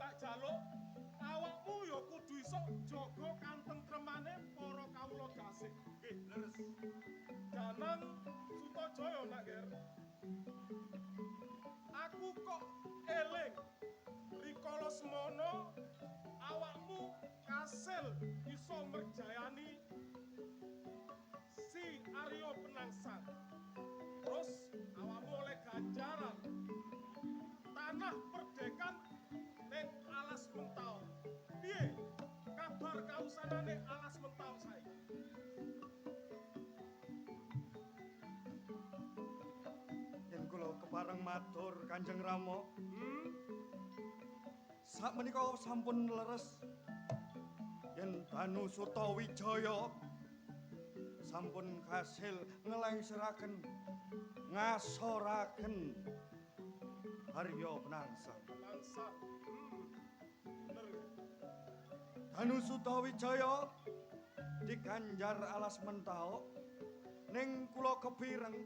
tak jaluk, awakmu ya kudu iso jaga katentremane para kawula gasik. Nggih, Leres. Danang Sutajaya nak Ger. Aku kok eling rikala semono awakmu kasil iso merjayani si Arya Penangsang. Terus awakmu oleh ganjaran tanah perdekan ning Alas Mentau. Piye kabar kausanane Alas Mentau saiki? Yen kula kepareng matur Kanjeng Rama, sakmenika sampun leres yen Danu Sutawijaya sampun kasil nglengseraken ngasoraken Arya Penangsang. Penangsang. Bener ya. Danu Sutawijaya diganjar Alas Mentaok ning kula kepireng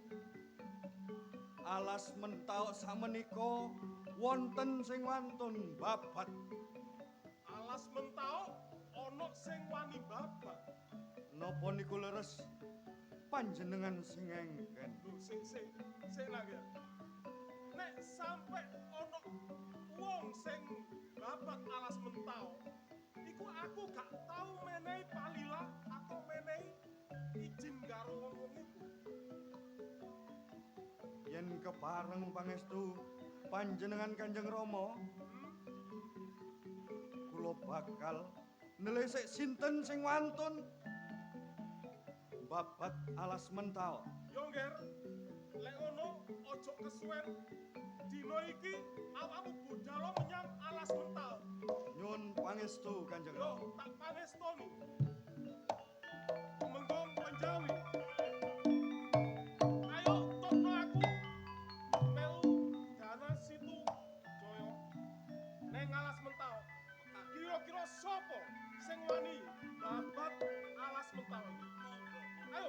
Alas Mentaok sakmenika wonten sing wantun babat. Alas Mentaok ana sing wani babat. Napa niku leres panjenengan sing engken? Lho, sik sik sik lah ya. Nek sampe ana wong sing babat Alas Mentaok, iku aku gak tau menehi palilah atau menehi izin karo wong-wong iku. Yen kepareng pangestu panjenengan Kanjeng Rama, kula bakal nelisik sinten sing wantun babat Alas Mentaok. Yo Nger, lek ngono aja kesuwen. Dina iki awakmu budal menyang Alas Mentaok. Nyun pangestu Kanjeng Yo, Rama. tak pangestoni. Tumenggung Penjawi. Ayo tokno aku melu Dana Situ Jaya neng Alas Mentaok. Kira-kira sapa sing wani babat Alas Mentaok iki? Ayo.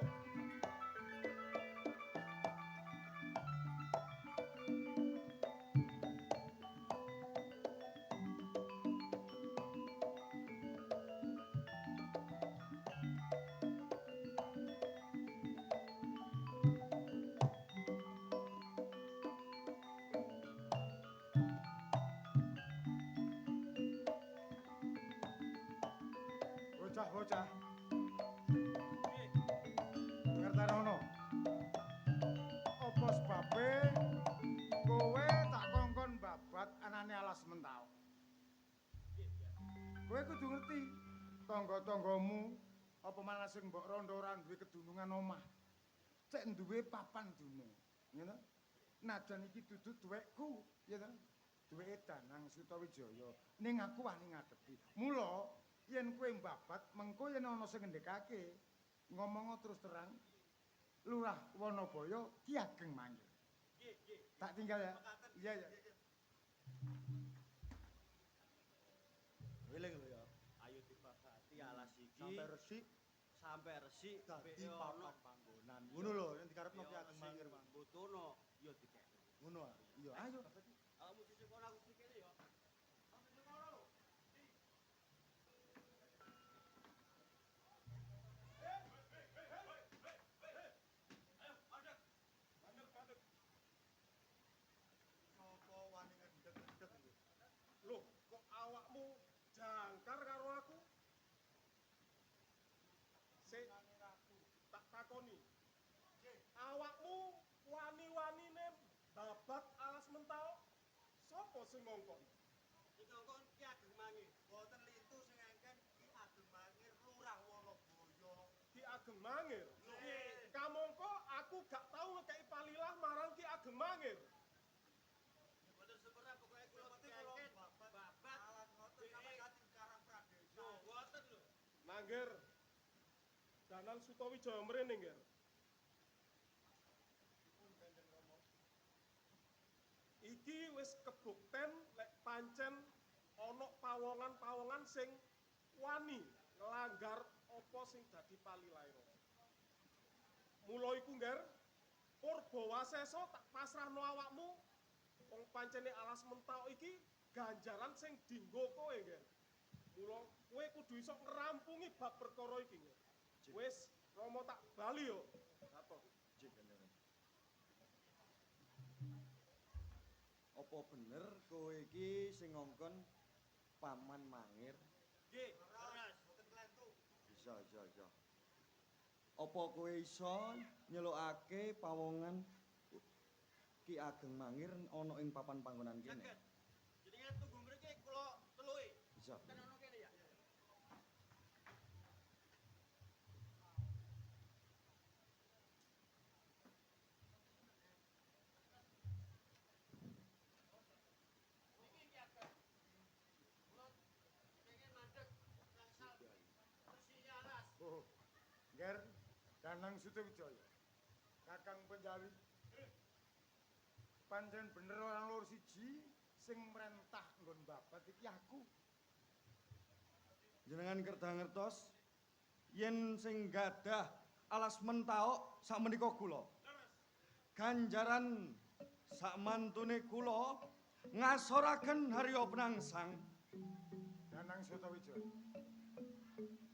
Bocah-bocah, Piye? ngertenono. Apa sebabe kowe tak kongkon babat anane Alas Mentaok? Kowe kudu ngerti tangga-tanggamu apa maneh sing mbok rondo ora duwe kedunungan omah. Cek duwe papan dunung, ngono. Najan iki dudu duwekku, ya ta? Duweke Danang Sutawijaya. Ning aku wani ngadepi. Mula yen kowe mbabat, mengko yen ana sing ngendikake, ngomong terus terang, Lurah Wanabaya Ki Ageng Mangir. Nggih, nggih. Tak tinggal ya. Mekaten. Iya, iya. Eling lho ya. Ayo dibabati alas iki Sampai resik sampai resik dadi peke ono papan panggonan. Ngono lho, yen dikarepno Ki Ageng Mangir. Mbutuhno ya dikekno. Ngono ah. Iya, ayo. Awakmu sisih kono aku sisih kene ya. Sampai kono lho. Mandek, mandek. Sapa wani ngendhek-ngendhek iki? Loh, kok awakmu jangkar karo aku? Sik, tak takoni. Awakmu wani-wanine babat Alas Mentaok? Sapa sing ngongkon? Sing ngongkon Ki Ageng Mangir. Mboten lintu sing engken Ki Ageng Mangir Lurah Wanabaya. Ki Ageng Mangir. Kamangka aku gak tau ngekeki palilah marang Ki Ageng Mangir. Mboten sempurna pokoke kula dikengken babat Alas ngoten sampe saking Karang Pradesa. Lho, ngoten lho. Nangger. Danang Sutawijaya mrene, Ngger. Iki wis kebukten lek pancen ana pawongan-pawongan sing wani nglanggar apa sing dadi palilahe. Mula iku, Ngger, Purba Wasesa tak pasrahno awakmu wong pancene Alas Mentaok iki ganjaran sing dinggo kowe, Nger. Mula kowe kudu iso ngrampungi bab perkara iki, Nger. Wis, Rama tak bali yo. Gatot. Nggih, Kanjeng. Apa bener kowe iki sing ngongkon Paman Mangir? Nggih, leres, mboten klentu. Bisa, bisa, bisa. Apa kowe iso nyelukake pawongan Ki Ageng Mangir ana ing papan panggonan kene? Saged. Jenengan tunggu mriki kula celuki. Bisa. Ten ono kene ya. Niki Ki Ageng. Kula pengen mandeg nangsal resiki alas. Oh, Nger, Danang Sutawijaya. Kakang Penjawi. Pancen bener orang loro siji sing mrentah nggon babat iki aku. Jenengan kerda ngertos yen sing gadah alas mentaok sakmenika kula. Ganjaran sakmantune kula ngasoraken Harya Penangsang. Danang Sutawijaya.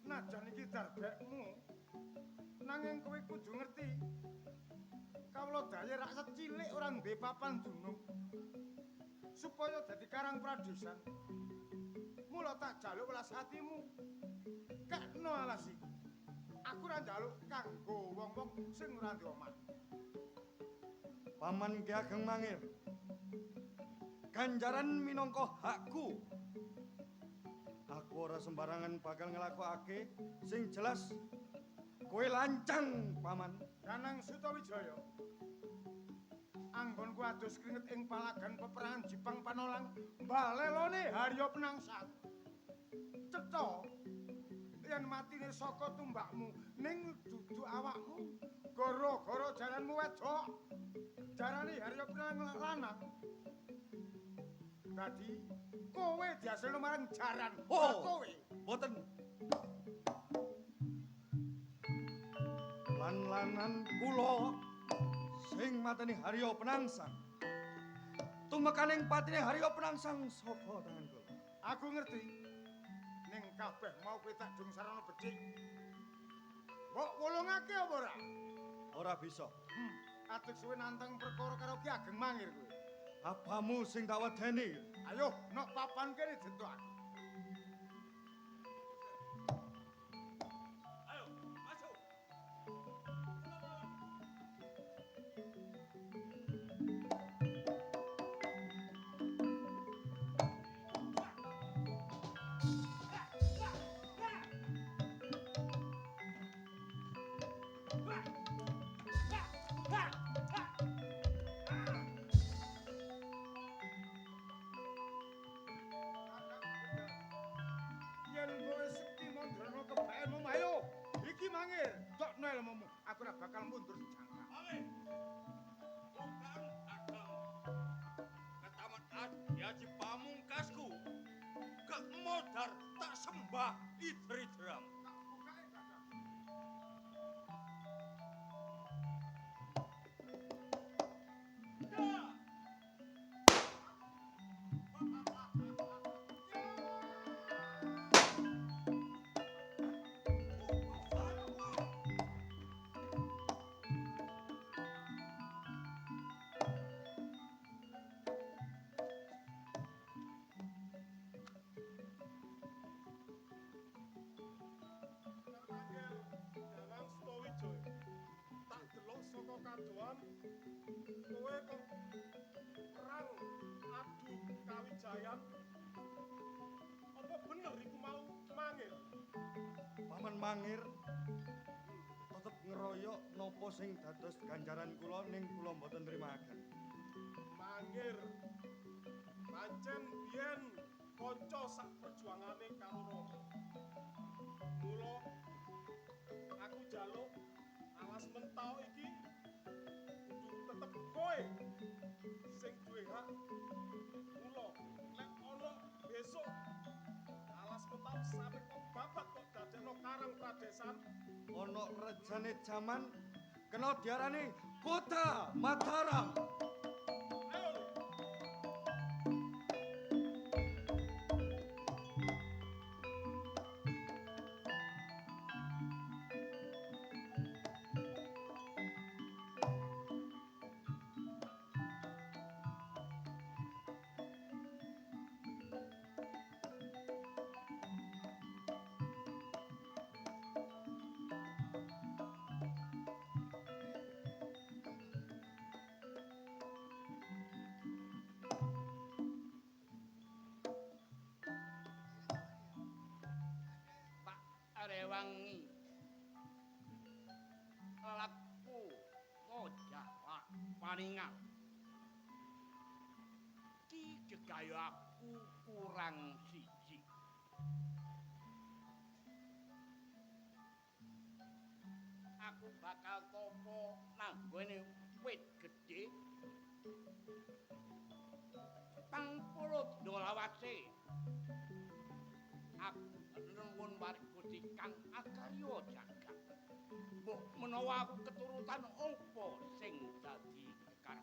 Najan iki darbekmu, nanging kowe kudu ngerti. Kawula daya rakyat cilik ora duwe papan dunung. Supaya dadi karang pradesan. Mula tak jaluk welas atimu. Kekno alas iki. Aku ora njaluk kanggo wong-wong sing ora duwe omah. Paman Ki Ageng Mangir. Ganjaran minangka hakku. Aku ora sembarangan bakal nglakokake sing jelas kowe lancang, Paman. Danang Sutawijaya. Anggonku adus kringet ing palagan peperangan Jipang Panolang, balelone Harya Penangsang. Cetha yen matine saka tumbakmu ning dudu awakmu, gara-gara jaranmu wedok. Jarane Harya Penangsang lanang. Dadi kowe diasilno marang jaran, ora Oh. kowe. Mboten. Lan-lanan kula sing mateni Harya Penangsang. Tumekaning patine Harya Penangsang saka tangan kula. Aku ngerti. Ning kabeh mau kowe tak dung sarana becik. Mbok wulungake apa ora? Ora bisa. Adek suwe nantang perkara karo Ki Ageng Mangir kowe. Apamu sing tak wedeni? Ayo, nok papan kene ditokake. Ayo, maju. Yen kowe sekti mandrono kebaenmu, ayo. Iki Mangir, dokno ilmumu. Aku ora bakal mundur sejangka. Mangir. Bukan kakang. Ketaman Adiaji pamungkasku. Gak modar tak sembah idri-dram. Tak bukake Kakang. Mangir, Danang Sutawijaya. Tak delok saka kadohan kowe kok perang adu kawijayan. Apa bener iku mau Mangir? Paman Mangir tetep ngeroyok napa sing dados ganjaran kula ning kula mboten nrimakaken. Mangir. Pancen biyen kanca sak perjuangane karo Rama. Mula aku njaluk alas mentau iki kudu tetep kowe sing duwe hak. Mula nek ana besok alas mentau sampe kok babat kok dadekno karang pradesan. Ana rejane jaman kena diarani Kota Mataram. Ayo. Le. ngurangi lelaku mojalak paningal. Ki gegayaku kurang siji. Aku bakal topo nanggone wit gedhe. Pangpuluh dina lawase. Aku nuwun marang Gusti Kang Akarya Jagat. Mbok menawa aku keturutan apa sing dadi karepan.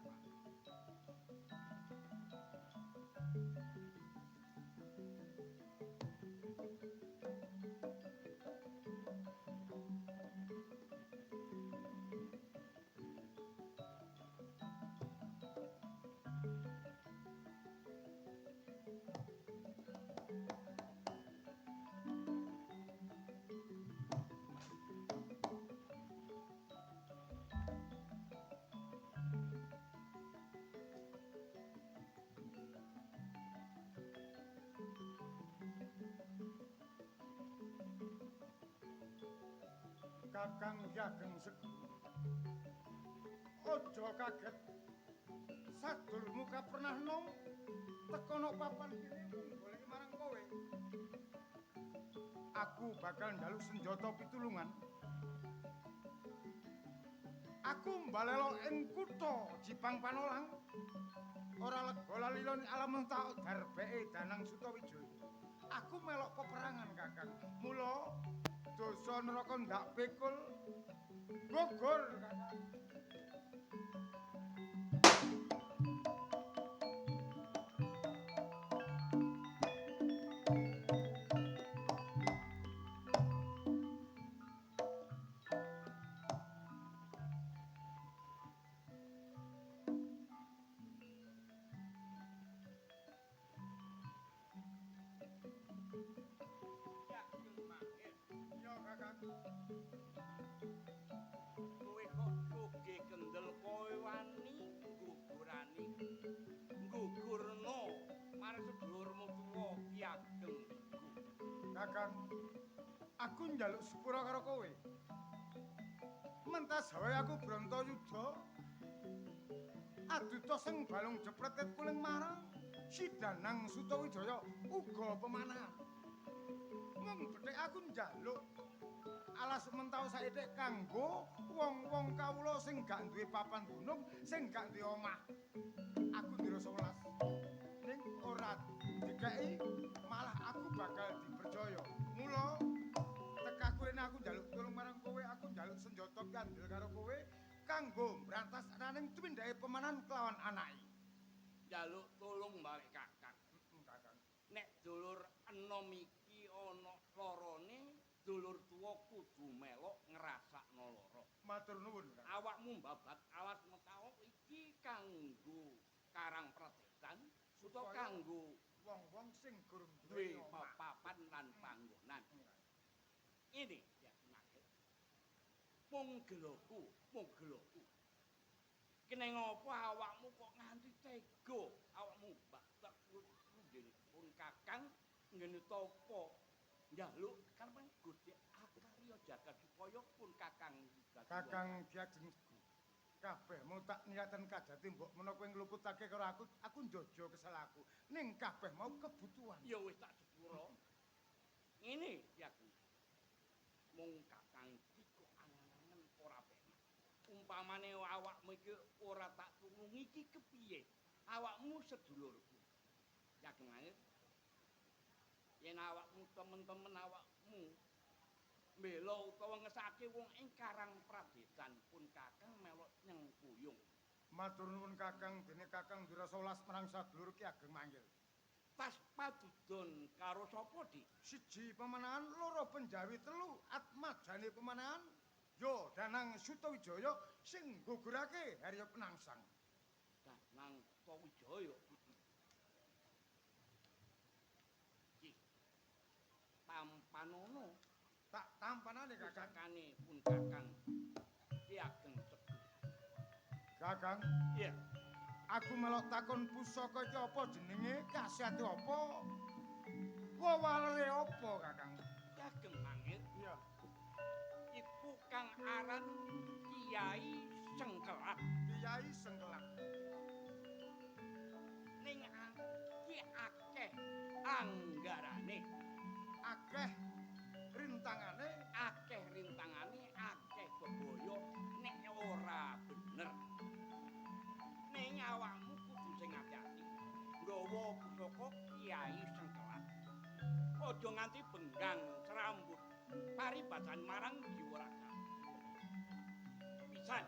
Kakang Ki Ageng Segu, aja kaget. Sadulmu kapernahno teka nok papan kene mung goleki marang kowe. Aku bakal njaluk senjata pitulungan. Aku mbalelo ing kutha Jipang Panolang. Ora lega lalila ning alam mentah darbeke Danang Sutawijaya. Aku melok peperangan, Kakang. Mula dosa neraka ndak pikul gugur, Kakang. Kowe kok sugih kendel kowe wani nggugurani nggugurno marang sedulurmu tuwa Ki Ageng iku. Kakang, aku njaluk sepura karo kowe. Mentas wae aku Brontoyuda. Aduta sing balung jepretet kuling marang si Danang Sutawijaya uga pemanahan. Mung bethik aku njaluk alas mentau saithik kanggo wong-wong kawula sing gak duwe papan gunung, sing gak duwe omah. Aku ndirasa welas. Ning ora dikeki, malah aku bakal dipercaya. Mula tekaku rene aku njaluk tulung marang kowe, aku njaluk senjata kandel karo kowe kanggo mbrantas ananing tumindake pemanan kelawan anake. Njaluk tulung marang Kakang. Kakang. Nek dulur enom iki ana lorone, dulur tuwa kudu melok ngrasakno lara. Matur nuwun, Kakang. Awakmu mbabat alas metaok iki kanggo Karang Pradesan utawa kanggo wong-wong sing gurung duwe papan lan panggonan. Ini ya Mangir. Mung geloku, mung geloku. Kene ngopo awakmu kok nganti tega awakmu batak nggene pun Kakang nggene tapa njaluk karepe Gusti Akarya Jagat supaya pun Kakang Kakang Ki Ageng Segu. Kabeh mau tak niatan kajati mbok menawa kowe ngluputake karo aku, aku njojo kesel aku. Ning kabeh mau kebutuhan. Ya wis tak sepuro. Ngene Ki Ageng. Mung Kakang iki kok angen-angen ora penak. Umpamane awakmu iki ora tak tulungi iki kepiye? Awakmu sedulurku. Ki Ageng Mangir. Yen awakmu temen-temen awakmu mbela utawa ngesake wong ing Karang Pradesan pun Kakang melok nyengkuyung. Matur nuwun Kakang, dene Kakang dirasa welas marang sadulur Ki Ageng Mangir. Tas padudon karo sapa, Dik? Siji pemanahan, loro penjawi, telu atmajane pemanahan, ya Danang Sutawijaya sing nggugurake Harya Penangsang. Danang Sutawijaya. Ki. Tampanono. Tak tampanane, Kakang. Pusakane pun Kakang Ki Ageng Segu. Kakang, iya. Aku melok takon pusaka iki apa jenenge, khasiate apa? Wewalere apa, Kakang? Ki Ageng Mangir. Iya. Kang aran Kiai Sengkelat. Kiai Sengkelat. Ning iki akeh anggarane. Akeh rintangane, akeh rintangane, akeh bebaya nek ora bener. Ning awakmu kudu sing ati-ati. Nggawa pusaka Kiai Sengkelat. Aja nganti benggang serambut paribasan marang jiwa raga. Pisan.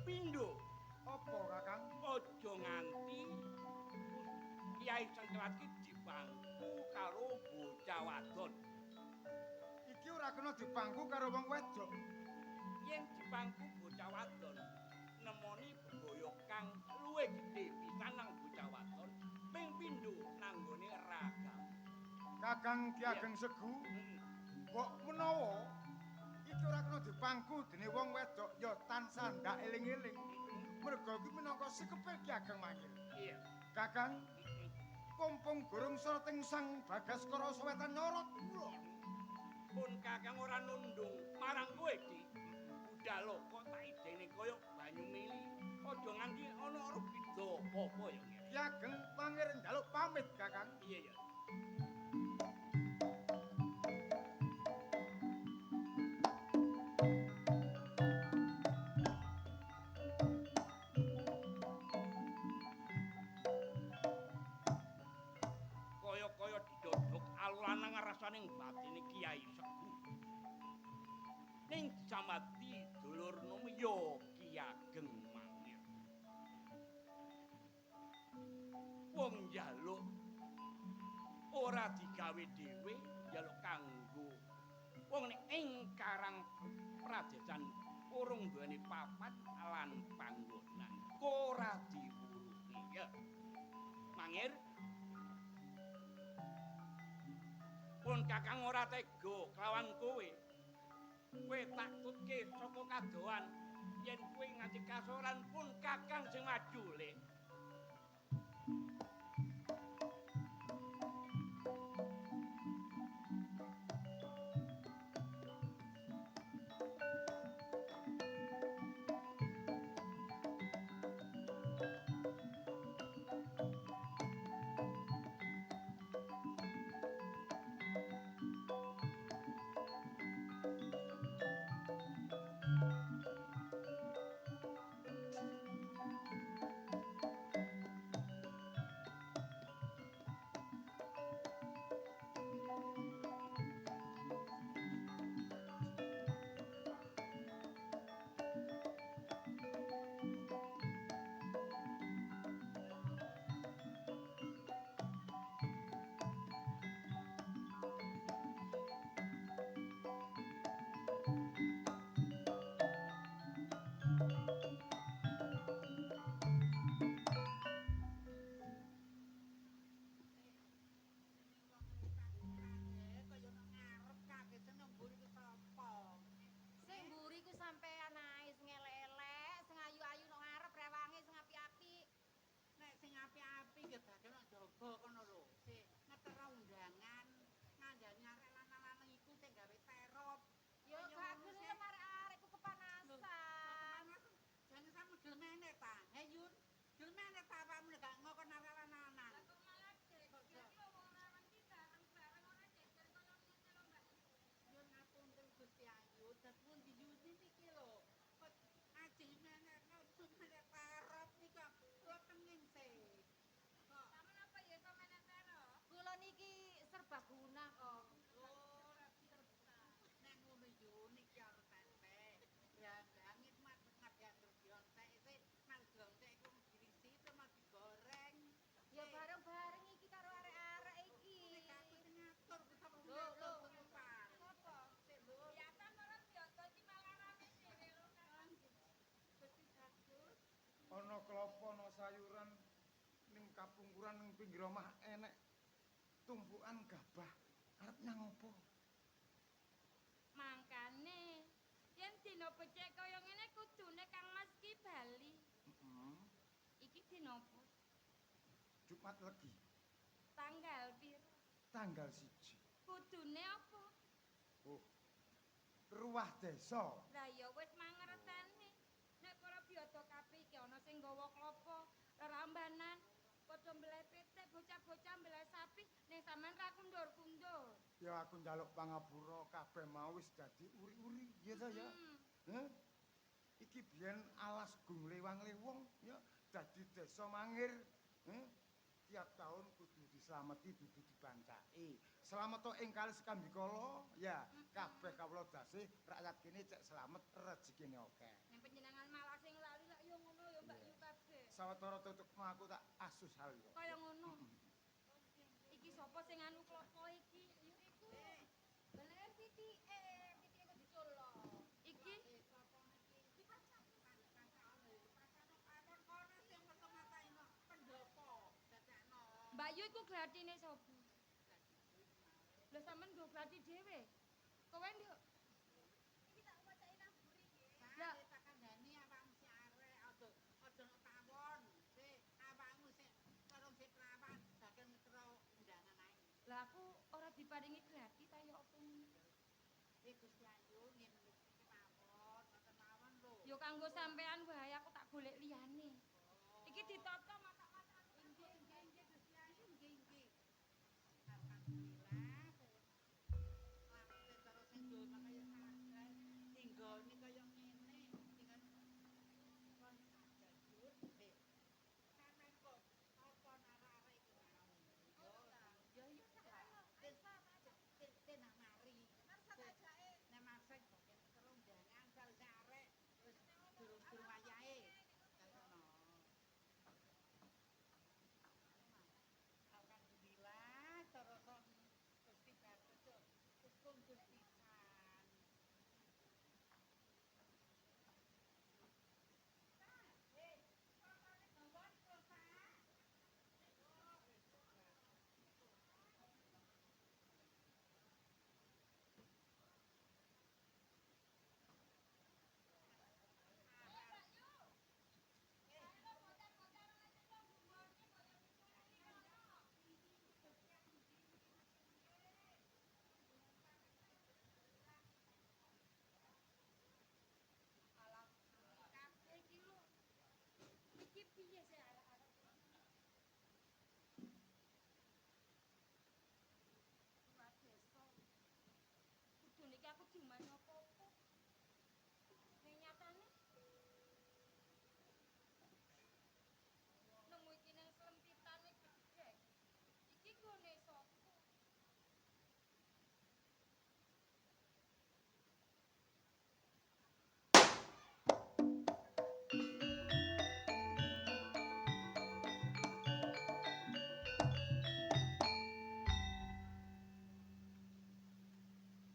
Pindho. Apa, Kakang? Aja nganti Kiai Sengkelat iki dibangku karo bocah wadon. Iki ora kena dibangku karo wong wedok. Yen dibangku bocah wadon, nemoni bebaya kang luwih gedhe pisan nang bocah wadon, ping pindho nanggone ragamu. Kakang Ki Ageng Segu, mbok menawa iki ora kena dipangku dene wong wedok ya tansah ndak eling-eling. Merga iki minangka sikepe Ki Ageng Mangir. Iya. Kakang, pumpung gorong soroting Sang Bagaskara Sawetan nyorot kula. Pun Kakang ora nundung marang kowe, Dik. Budal kok tak idene kaya banyu mili. Aja nganti ana rubida apa-apa ya. Ki Ageng Mangir njaluk pamit, Kakang. Iya ya. Kaya-kaya didodok alanang rasaning batine Kiai Segu. Ning disamati dulur nom ya Ki Ageng Mangir. Wong njaluk ora digawe dhewe, njaluk kanggo wong nek ing Karang Pradesan urung duweni papan lan panggonan, ora diwuruhi ya. Mangir, pun Kakang ora tega kelawan kowe. Kowe tak tutke saka kadohan yen kowe nganti kasoran pun Kakang sing maju le. Ana klopo, ana sayuran ning kapungkuran ning pinggir omah enek tumpukan gabah. Arep nyang opo? Mangkane yen dina becik kaya ngene kudune Kang Mas ki bali. Heeh. Iki dina opo? Jumat Legi. Tanggal piro? Tanggal 1. Kudune apa? Oh. Ruwah desa. Lah ya wis mangerteni. Nek para biada kabeh iki ana sing nggawa klopo, rerambanan, padha mbeleh pitik, bocah-bocah mbeleh sapi, ning sampean ra kundur-kundur. Ya aku njaluk pangapura kabeh mau wis dadi uri-uri, ya ta ya. Heh. Iki biyen alas gung lewang-lewong ya dadi desa Mangir. Heh. Tiap tahun kudu dislameti, dudu dibancaki. Slamet ing kali Sekambikala ya, kabeh kawula dasih rakyat kene cek slamet rezekine akeh. Nek panjenengan malah sing lali lak yo ngono ya Mbak Yu kabeh. Sawetara tutukmu aku tak asus hal ya. Kaya ngono. Iki sapa sing anu klopo iki? Yo iku. Beleh pitike, pitike kok diculok. Iki Mbak Yu iku glatine sapa? Lha sampean nggo glati dhewe. Kowe nduk. Iki tak wacake nang mburi nggih. Lah tak kandhani awakmu sik arek aja aja tawon. Sik awakmu sik terung sik prawan bakal ngetro undangan ae. Lah aku ora diparingi glati ta ya apa ngono. Gusti Ayu nggih menurut kemawon, ngoten mawon lho. Ya kanggo sampean wae aku tak golek liyane. Iki ditata masak-masakan. Nggih nggih nggih Gusti Ayu nggih nggih. Alhamdulillah. Lampe terus sing do kaya saged. Tinggone kaya ngene, tinggal kon jajur. Sampeyan kok apa arek-arek iki mau. Yo yo tenang mari. Nek masak kok undangan sawise arek wis durung-durung wayahe. Kalekno. Alhamdulillah terus Gusti Bagus wis kungkus pisan. Alah, kabeh iki lho. Iki piye sih arek-arek? Luar desa. Kudune iki aku diumani apa-apa. Ning nyatane nemu iki ning slempitane gedhek. Iki nggone sapa?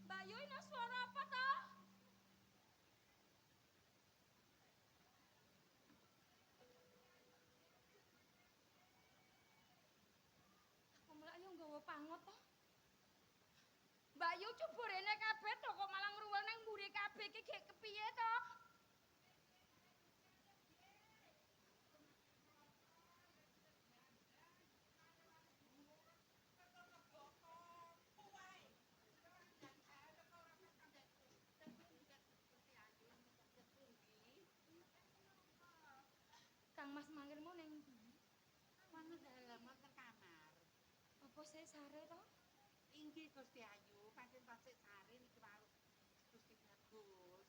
Mbak Yu ini suara apa toh? Aku malah yo nggawa pangot toh. Mbak Yu coba rene kabeh toh kok malah ngruwel nang mburi kabeh iki gek kepiye toh? Kang Mas Mangirmu ning ndi? Wonten dalem wonten kamar. Apa sih sare toh? Inggih Gusti Ayu, pancen tasik sare niki wau. Gusti Bagus.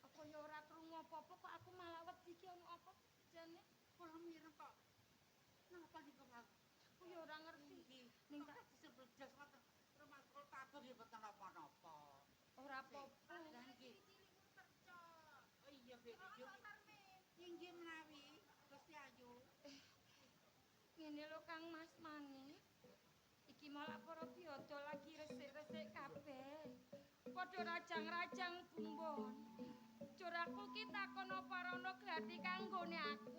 Apa ya ora krungu apa-apa kok aku malah wedi ki ono apa jane? Kula mireng kok. Napa niku wau? Aku ya ora ngerti. Nggih. Ning Ning tak disebledes wonten rumah kula tabung nggih mboten napa-napa. ora apa-apa. Lah nggih. Oh iya Bek. Inggih menawi Gusti Ayu. Ngene lho Kang Mas Mangir. Iki malah para biada lagi resik-resik kabeh. Padha rajang-rajang bumbon. Jur aku ki takon apa ana glati kanggone aku.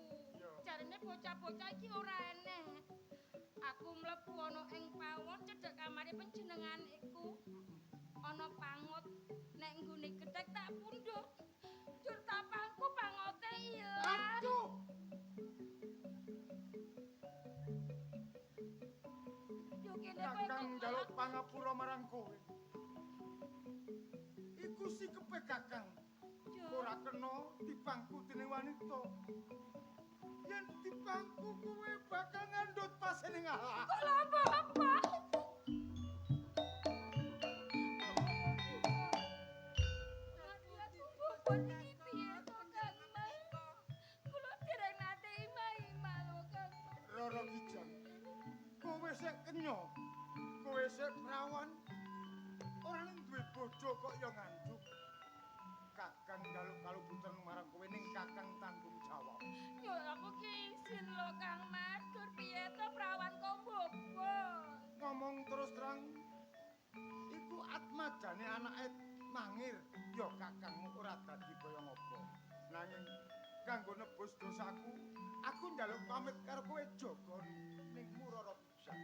Jarene bocah-bocah iki ora enek. Aku mlebu ana ing pawon cedhak kamare panjenengan iku. Ana pangot nek nggone gedhek tak pundhut. Jur tapangku pangote ilang. Aduh. Yo kene kowe Kakang kok njaluk pangapura marang kowe. Iku Sikepe Kakang ora kena dipangku dening wanita. Yen dipangku kowe bakal ngandhut pasene ngalah. Kula bapak. Roro Kijang, kowe sik kenya, kowe sik prawan, ora duwe bojo kok ya ngandhuk. Kakang njaluk kaluputan marang kowe ning Kakang tanggung jawab. Yo aku ki isin lho Kang Mas, gur piye to prawan kok mbobot. Ngomong terus terang, iku atmajane anake Mangir, ya kakangmu ora dadi kaya ngopo. Nanging kanggo nebus dosaku, aku njaluk pamit karo kowe jaga ning Roro Kijang.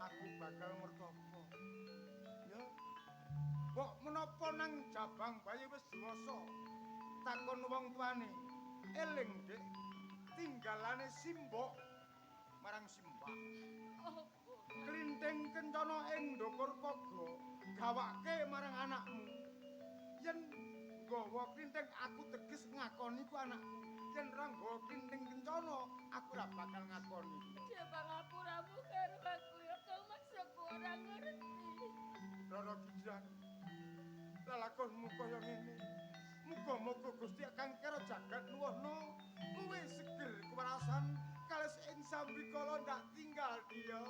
Aku bakal mertopo. Ya. Mbok menapa nang jabang bayi wis dewasa. Takon wong tuane, "Eling, Dik, tinggalane simbok marang simbah." Klinting kencana ing ndukur paga, gawake marang anakmu. Yen nggawa klinting aku teges ngakoni ku anakku. Yen ora nggawa klinting kencana, aku ora bakal ngakoni. Aja pangapuramu karo aku ya Kang Mas, aku ora ngerti. Roro Kijang, lelakonmu kaya ngene. Muga-muga Gusti kang karo jagat nuwohna kowe seger kewarasan kalis ing sambikala ndak tinggal dia.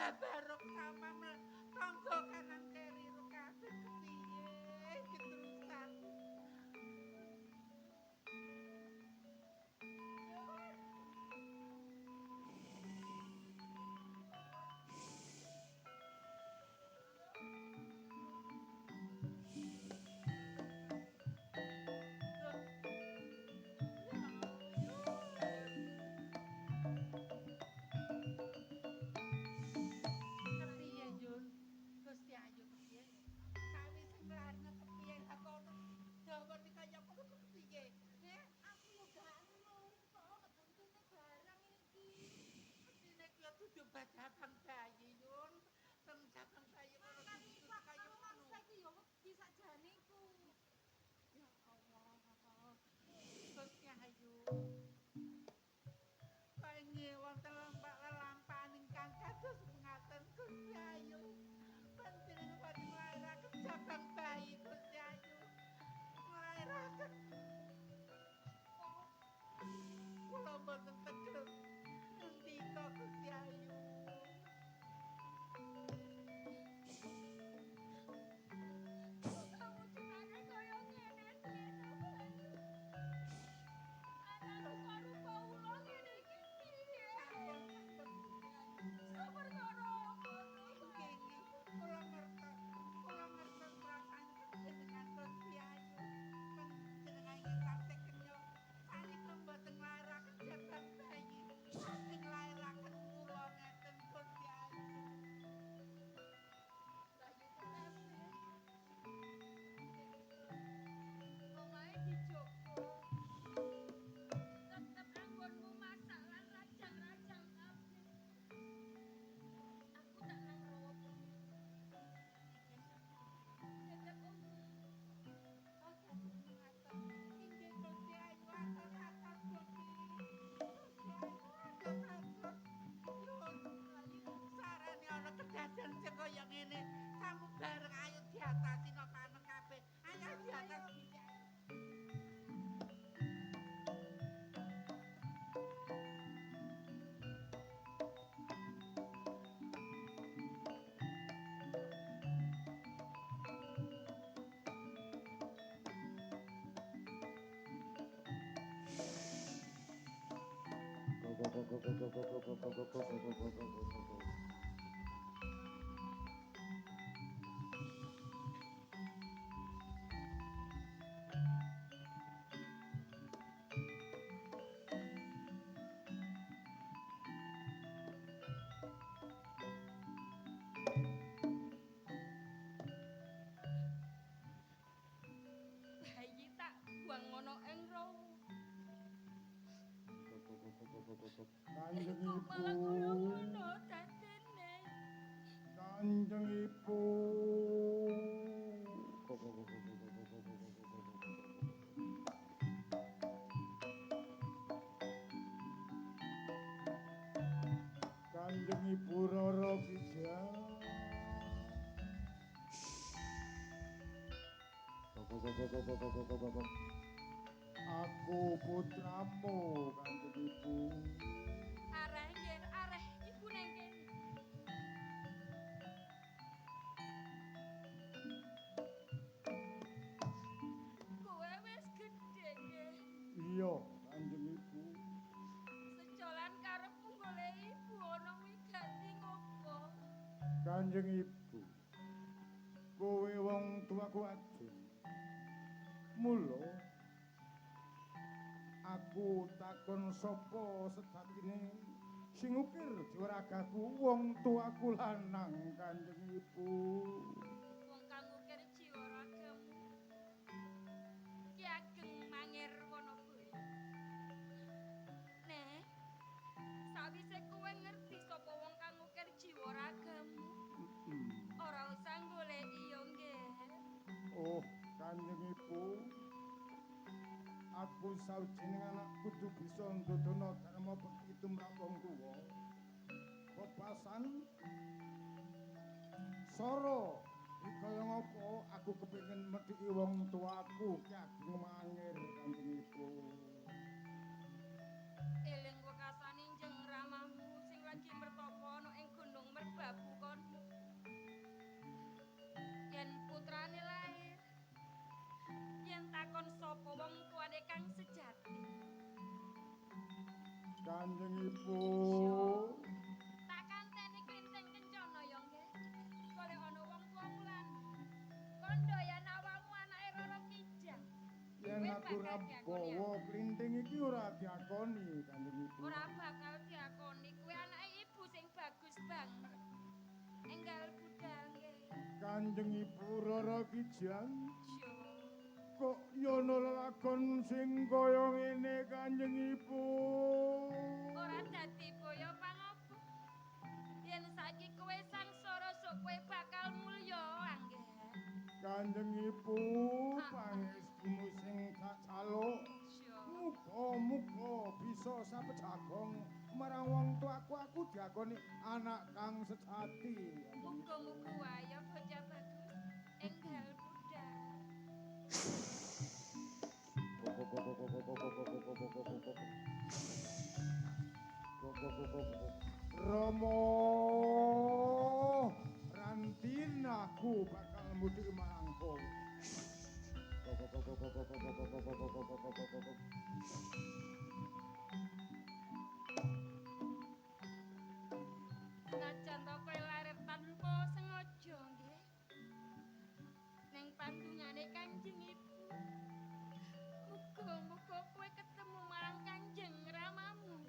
Barok sama tangga kanan kiri kabeh kepiye keterusan. Jabang bayi Yun, teng jabang bayi kono kaya ngono. Saiki yo wedi sakjane iku. Ya Allah. Gusti Ayu. Kaya wonten lelampahan ingkang kados mengaten Gusti Ayu. Panjenengan badhe nglairaken jabang bayi Gusti Ayu. Nglairaken. Kula mboten tegel ngendika Gusti Ayu. Bayi tak buang ngono ing rowo. Kanjeng Iku Ibu. malah koyo ngono dadene. Kanjeng Ibu. Kanjeng Ibu Roro Kijang. Aku putramu, Kanjeng Ibu. Areh nggih, areh ibu nang kene. Kowe wis gedhe nggih. Iya, Kanjeng Ibu. Sejolan karepmu golek ibu ana wigati ngopo? Kanjeng Ibu. Kowe wong tuaku adil. Mula aku takon sapa sejatine sing ukir jiwaragaku wong tuaku lanang Kanjeng Ibu. Wong kang ngukir jiwa ragamu. Ki Ageng Mangir Wanabaya. Nek sawise kowe ngerti sapa wong kang ngukir jiwa ragamu, ora usah goleki yo nggih. Oh, Kanjeng Ibu. Aku sawijining anak kudu bisa ndudono dharma bekti tumrap wong tuwa. Bebasan soro kaya ngapa aku kepengin medhiki wong tuaku Ki Ageng Mangir Kanjeng Ibu. Eling wekasane njeng ramamu sing lagi mertapa ana ing Gunung Merbabu kono. Yen putrane lahir, yen takon sapa wong tuane kang sejati, Kanjeng Ibu. tak kanteni klinting kencana ya nggih. Golek ana wong tuamu lan kandha yen awakmu anake Roro Kijang. Yen Kowe aku ora bakal diakoni bawa klinting iki ora diakoni Kanjeng Ibu. Ora bakal diakoni kowe anake ibu sing bagus banget. Enggal budal nggih. Kanjeng Ibu Roro Kijang. Yo. Kok yono lelakon sing kaya ngene Kanjeng Ibu? Ora dadi boyo pangopo. Yen saiki kowe sangsara sok kowe bakal mulya anggih. Kanjeng Ibu, pangestumu sing tak jaluk. Yo. Muga-muga bisa sapejagong marang wong tuaku, aku diakoni anak kang sejati. Muga-muga wae ya bocah bagus. Enggal budal. Romo Rantinaku bakal mudik marang kowe. Senajan to kowe larir tanpa sengaja nggih. Neng pandungane Kanjeng Ibu. Muga-muga kowe ketemu marang Kanjeng Ramamu.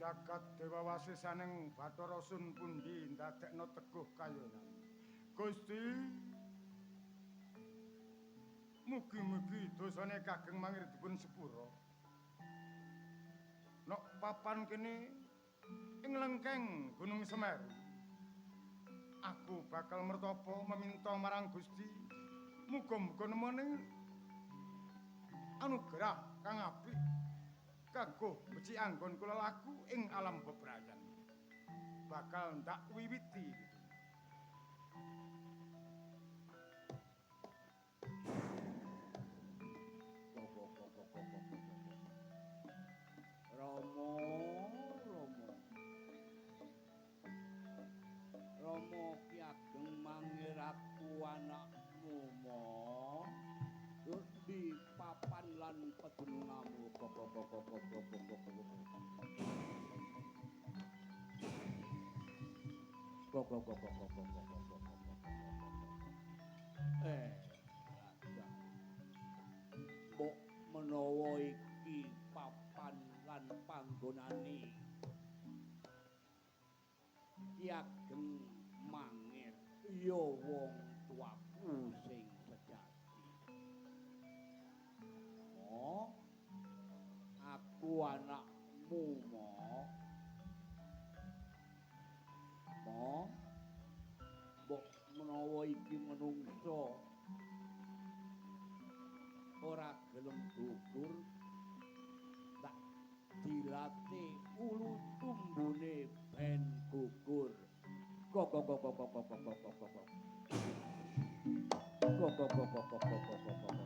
Jagat Dewa Wasisaning Bathara Sun pundi ndadekno teguh kayonan. Gusti, mugi-mugi dosane Kageng Mangir dipun sepura. Nok papan kene ing lengkeng Gunung Semeru. Aku bakal mertopo meminta marang Gusti. Muga-muga nemoni anugerah kang apik kanggo becik anggon kula laku ing alam bebrayan. Bakal ndak wiwiti gitu. Romo, Romo. Romo Ki Ageng Mangir aku anakmu mo. Di papan lan pedunungamu. Raja. Mbok menawa iki papan lan panggonane Ki Ageng Mangir ya wong tuaku sing sejati. Mo, aku anakmu mo. Mo, mbok menawa iki menungso ora gelem gugur tak dilate ulu tumbune ben gugur. Kok kok kok kok kok kok kok kok kok kok. Kok kok kok kok kok kok kok kok kok.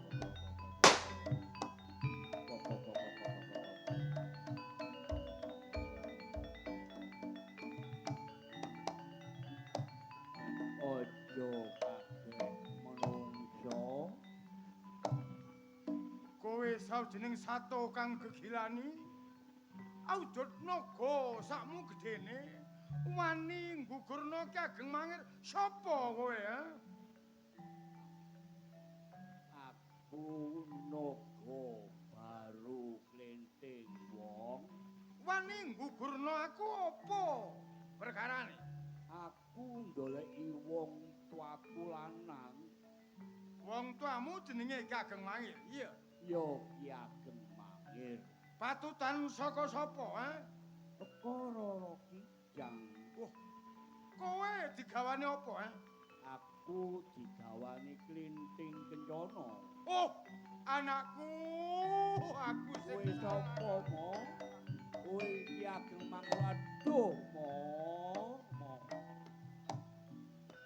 Kok kok kok kok kok kok. Ojo kaget menungso. Kowe sawijining sato kang gegilani awujud naga sakmu gedene wani nggugurna Ki Ageng Mangir. Sapa kowe ha? Aku naga baru klenting wong. Wani nggugurna aku apa perkarane? Aku ndoleki wong tuaku lanang. Wong tuamu jenenge Ki Ageng Mangir. Iya. Ya Ki Ageng Mangir. Patutan saka sapa ha? Teka Roro Kijang. Wah. Kowe digawane apa ha? Aku digawani klinting kencana. Oh, anakku, aku sing Kowe sapa mo? Kowe Ki Ageng Mangir. Aduh mo, mo.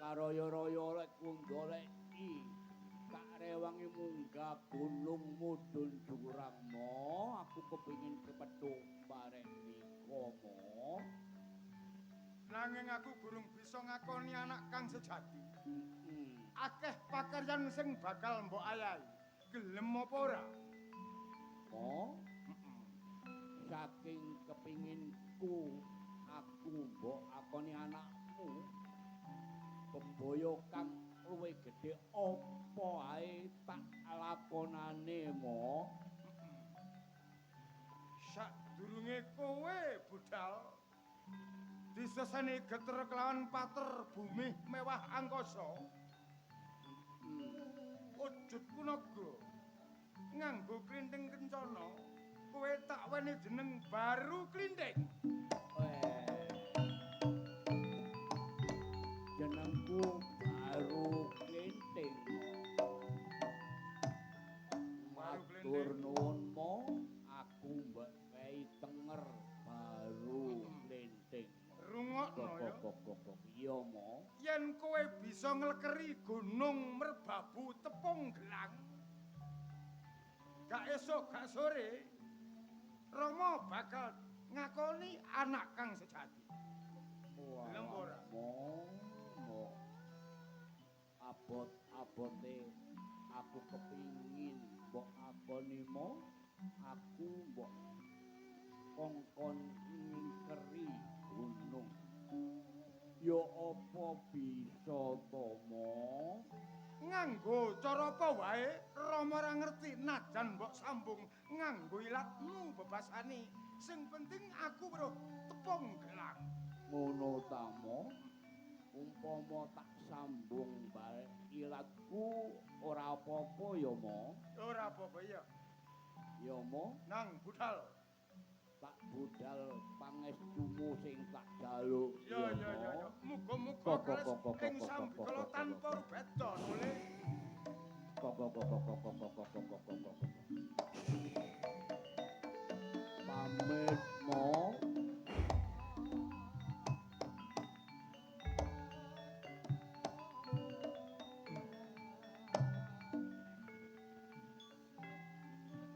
Karoyo-royo lek ndoleki tak rewangi munggah gunung mudhun jurang mo. Aku kepingin kepethuk bareng nika mo. Nanging aku gurung bisa ngakoni anak kang sejati. Akeh pakaryan sing bakal mbok ayahi. Gelem apa ora? Mo, saking kepinginku aku mbok akoni anakmu. Bebaya kang luwih gedhe apa ae tak lakonane mo. Sadurunge kowe budal diseseni geter kelawan pater bumi mewah angkasa. Wujudku naga nganggo klinting kencana, kowe tak weni jeneng Baru Klinting. Jenengku Baru Klinting. Matur nuwun mo, aku mbok wehi tenger Baru Klinting. Rungokno ya. Iya mo. Yen kowe bisa nglekeri gunung Merbabu tepung gelang, gak esuk gak sore, Rama bakal ngakoni anak kang sejati. Gelem ora? Mo, mo. Abot-abote aku kepingin mbok akoni mo, aku mbok kongkon ngingkeri gunung. Ya apa bisa to mo? Nganggo cara apa wae Rama ora ngerti, najan mbok sambung nganggo ilatmu bebasane. Sing penting aku weruh tepung gelang. Ngono ta mo? Umpama tak sambung barek ilatku ora apa-apa ya mo? Ora apa-apa ya. Ya mo? Nang budal. Tak budal pangestumu sing tak jaluk. Ya ya ya ya. Muga-muga kales ing sambikala tanpa rubeda, Dole. Kok kok kok kok kok kok kok kok kok kok. Pamit mo.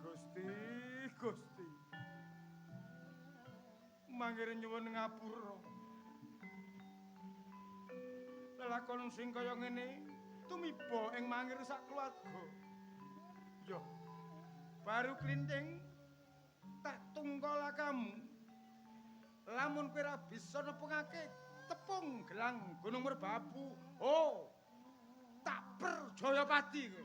Gusti, Gusti. Mangir nyuwun ngapura. Lelakon sing kaya ngene tumiba ing Mangir sak keluarga. Yo. Baru klinting tak tungkola kamu. Lamun kowe ora bisa nepungake tepung gelang Gunung Merbabu, oh, tak perjaya pati kowe.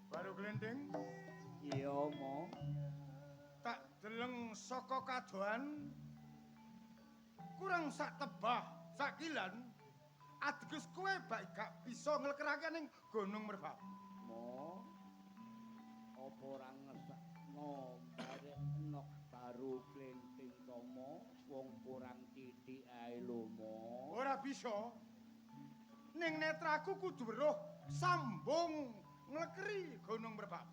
Baru glending. Iya, Mo. Tak deleng saka kadohan kurang sak tebah, sak kilan. Ateges kowe bak gak bisa nglekerake ning Gunung Merbabu. Mo. Apa ora ngesakno barek nok baru klinting to, Mo? Wong kurang titik ae lho, Mo. Ora bisa. Ning netraku kudu weruh sambung nglekeri Gunung Merbabu.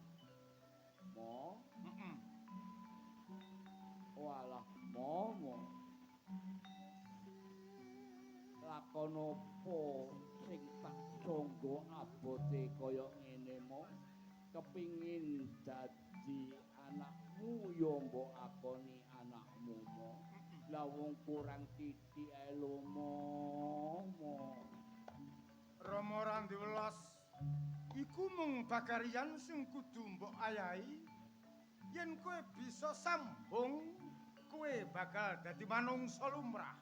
Mo. Heeh. Walah, Mo, Mo. Lakon apa sing tak sangga abote kaya ngene, Mo? Kepingin dadi anakmu ya mbok akoni anakmu, Mo. Lah wong kurang titik ae lho, Mo. Mo. Rama ora ndiwelas. Iku mung bagarian sing kudu mbok ayahi. Yen kowe bisa sambung, kowe bakal dadi manungsa lumrah.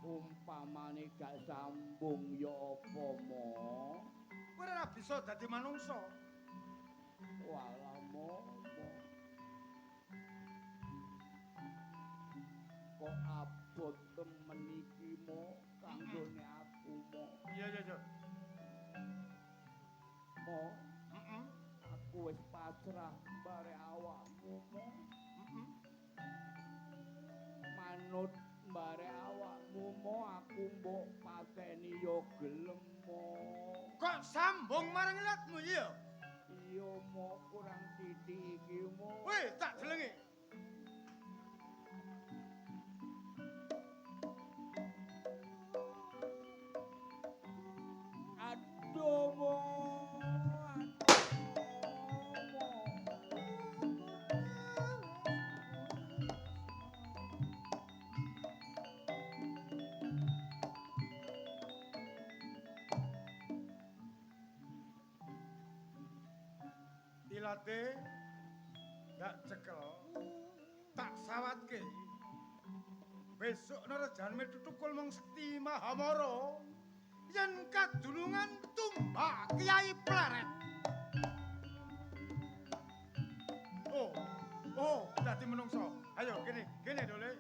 Umpamane gak sambung ya apa, Mo? Kowe ora bisa dadi manungsa. Walah, Mo, Mo. Kok abot temen iki, Mo, kanggone aku, Mo. Iya, iya, iya. Mo, aku wis pasrah bare awakmu, Mo. Manut bare awakmu, Mo, aku mbok pateni ya gelem, Mo. Kok sambung marang ilatmu, iya? Iya, Mo, kurang titik iki, Mo. Weh, tak delengi. Aduh, Mo. Ilate ndak cekel, tak sawatke. Besok narajan metutukul mung sekti Mahamara yen kadulungan tumbak Kiai Pleret. Oh, oh, dadi menungso. Ayo kene, kene Dole.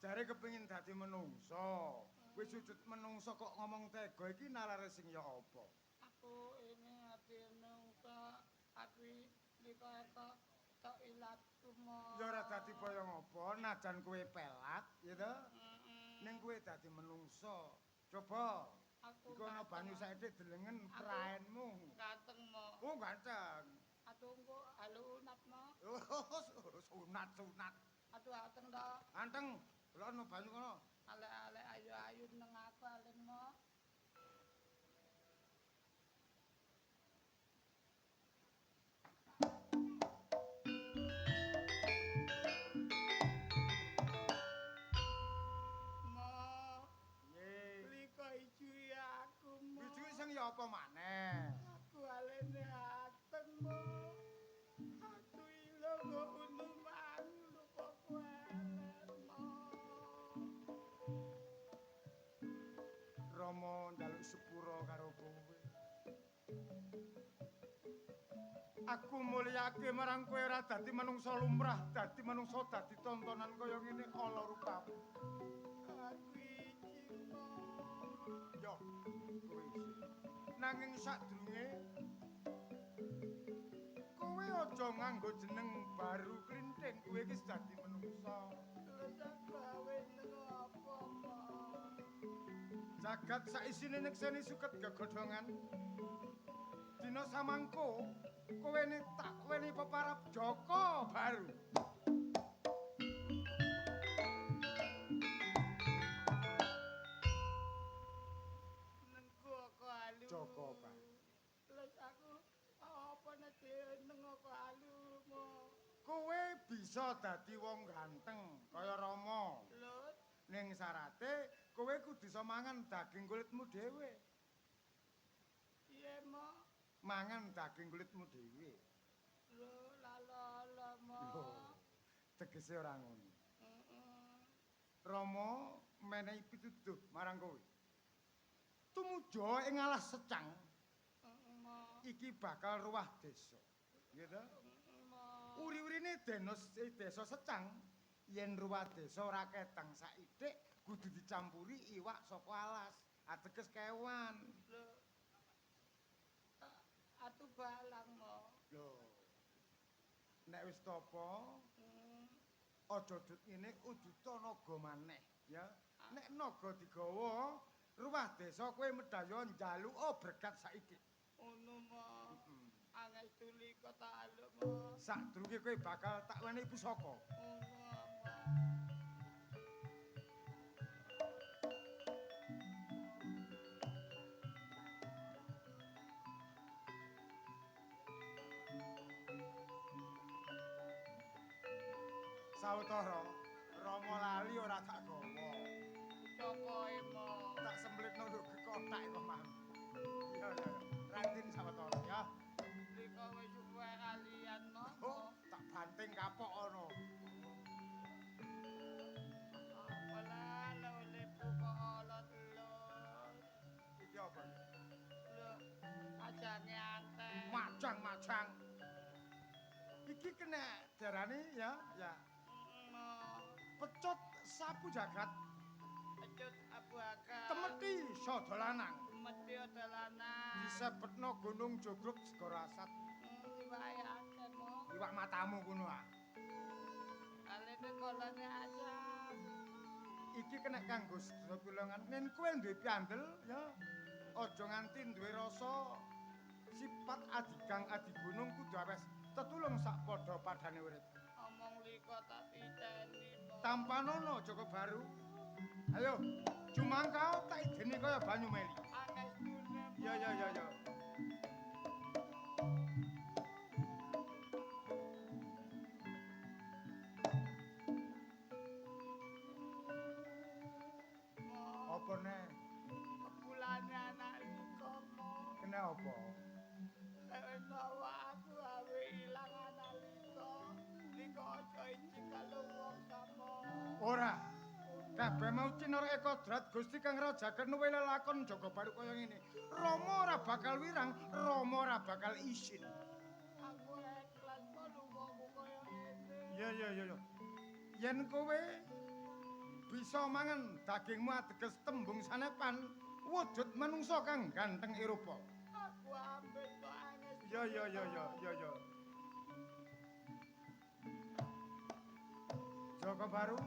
Jare kepengin dadi menungso. Wis sujud menungso kok ngomong tega iki nalare sing ya apa? Aku ini ati menungso, aku liko eko tok ilat Dadi kaya ngopo najan kowe pelat, ya to? Ning kowe dadi menungso. Coba Aku iku ana banyu saithik delengen praenmu. Ganteng mo. Oh, ganteng. Aduh engko halo unat mo. Oh, sunat-sunat. Aduh anteng to. Anteng, lho ana banyu kono. Alek-alek ayu-ayu neng aku alen mo. Mo, Nggih. liko ijui aku mo. Ijui sing ya apa maneh? Aku alene ateng mo. Aku ilo kok unuman lupaku elek mo. Rama njaluk sepura karo kowe. Aku mulyake marang kowe ora dadi manungsa lumrah, dadi manungsa dadi tontonan kaya ngene ala rupamu. Aku iki mo. Yo, kowe isi. Nanging sadurunge kowe aja nganggo jeneng baru klinting, kowe iki wis dadi manungsa. Terus aku gawe neng apa mo? Jagat saisine nyekseni suket gegodhongan. Dina samangko kowe ni tak weni peparap Joko baru. Neng kok alu. Joko baru. Terus aku apa nek neng kok alu mo? Kowe bisa dadi wong ganteng kaya Rama. Lho, Ning syarate kowe kudu iso mangan daging kulitmu dhewe. piye mo? Mangan daging kulitmu dhewe. Lho, la mo. Lho, tegese ora ngono. Heeh. Rama menehi pituduh marang kowe. Tumuju ing alas secang Heeh mo. iki bakal ruwah desa. Nggih ta? Heeh mo. Uri-urine desa secang yen ruwah desa ora ketang saithik kudu dicampuri iwak saka alas, ateges kewan. Lho. Atu balang mo. Lho. Nek wis tapa, aja dut ngene uduta naga maneh, ya. Nek naga digawa, ruwah desa kowe medaya njaluka berkat saiki. Ngono mo. Angestu liko tak aluk mo. Sadurunge kowe bakal tak wenehi pusaka. Ngono mo. Sawetara, Rama lali ora tak gawa. Cokoe mo. Tak semblitno nduk kotak iku mang. Iya iya. Rantin sawetara ya. Liko wis suwe kalian mo. Oh, tak banting kapok ana. Apa lah lho lepu kok olot-olot. Iki apa? Lho, ajange anteng. Majang-majang. Iki kena darani ya, ya. Mo. Pecut sapu jagat, Pecut abu akal. temeti sada lanang. Temeti ada lanang. Disebetno gunung Jogruk segara asat. Iwake akeh mo. Iwak matamu kuno ah. Alene kolone asat. Iki kena kanggo sedaya pilongan. Yen kowe duwe piandel ya, aja nganti duwe rasa sifat adigang adigunung kudu awes tetulung sak padha padane urip. Omong liko tak titeni mo. Tampanono Joko Baru. Ayo, jumangkao tak ideni kaya banyu meli. Angestune mo. Ya ya ya ya. Mo. Apa neh? Kepulane anak liko mo. Kena apa? Lek wis nawa aku awe ilang anak liko. Liko aja iki karo wong samo. Ora. Kabeh mau cinoreke kodrat Gusti Kang Raja nuwe lelakon Joko Baru kaya ngene. Rama ora bakal wirang, Rama ora bakal isin. Aku ikhlas mo lungaku kaya ngene. Ya ya ya ya. Yen kowe bisa mangan dagingmu ateges tembung sanepan, wujud manungsa kang ganteng Eropa. Aku ambil kok angestu. Ya ya ya ya ya ya. Jaka Baru,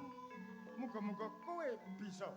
muga-muga kowe bisa.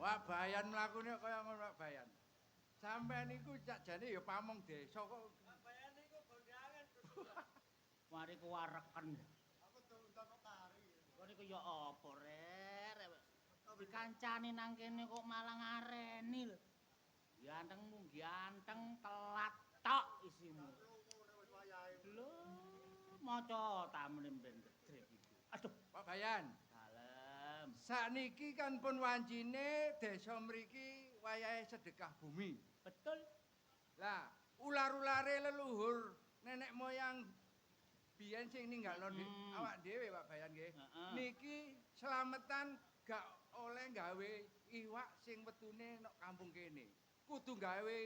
Wak Bayan mlakune kaya ngono Wak Bayan. Sampeyan niku sakjane ya pamong desa kok. Wak Bayan niku gondangan. Mari kuwareken. Aku diundang kok kari. Kok niku ya apa rek? Dikancani nang kene kok malah ngareni lho. Gantengmu ganteng telat tok isimu. Lho, maca tamene ben gedrek iku. Aduh, Pak Bayan. Sakniki kan pun wancine desa mriki wayahe sedekah bumi. Betul. Lah, ular-ulare leluhur nenek moyang biyen sing ninggalno awak dhewe Pak Bayan nggih. Niki slametan gak oleh gawe iwak sing wetune nok kampung kene. Kudu gawe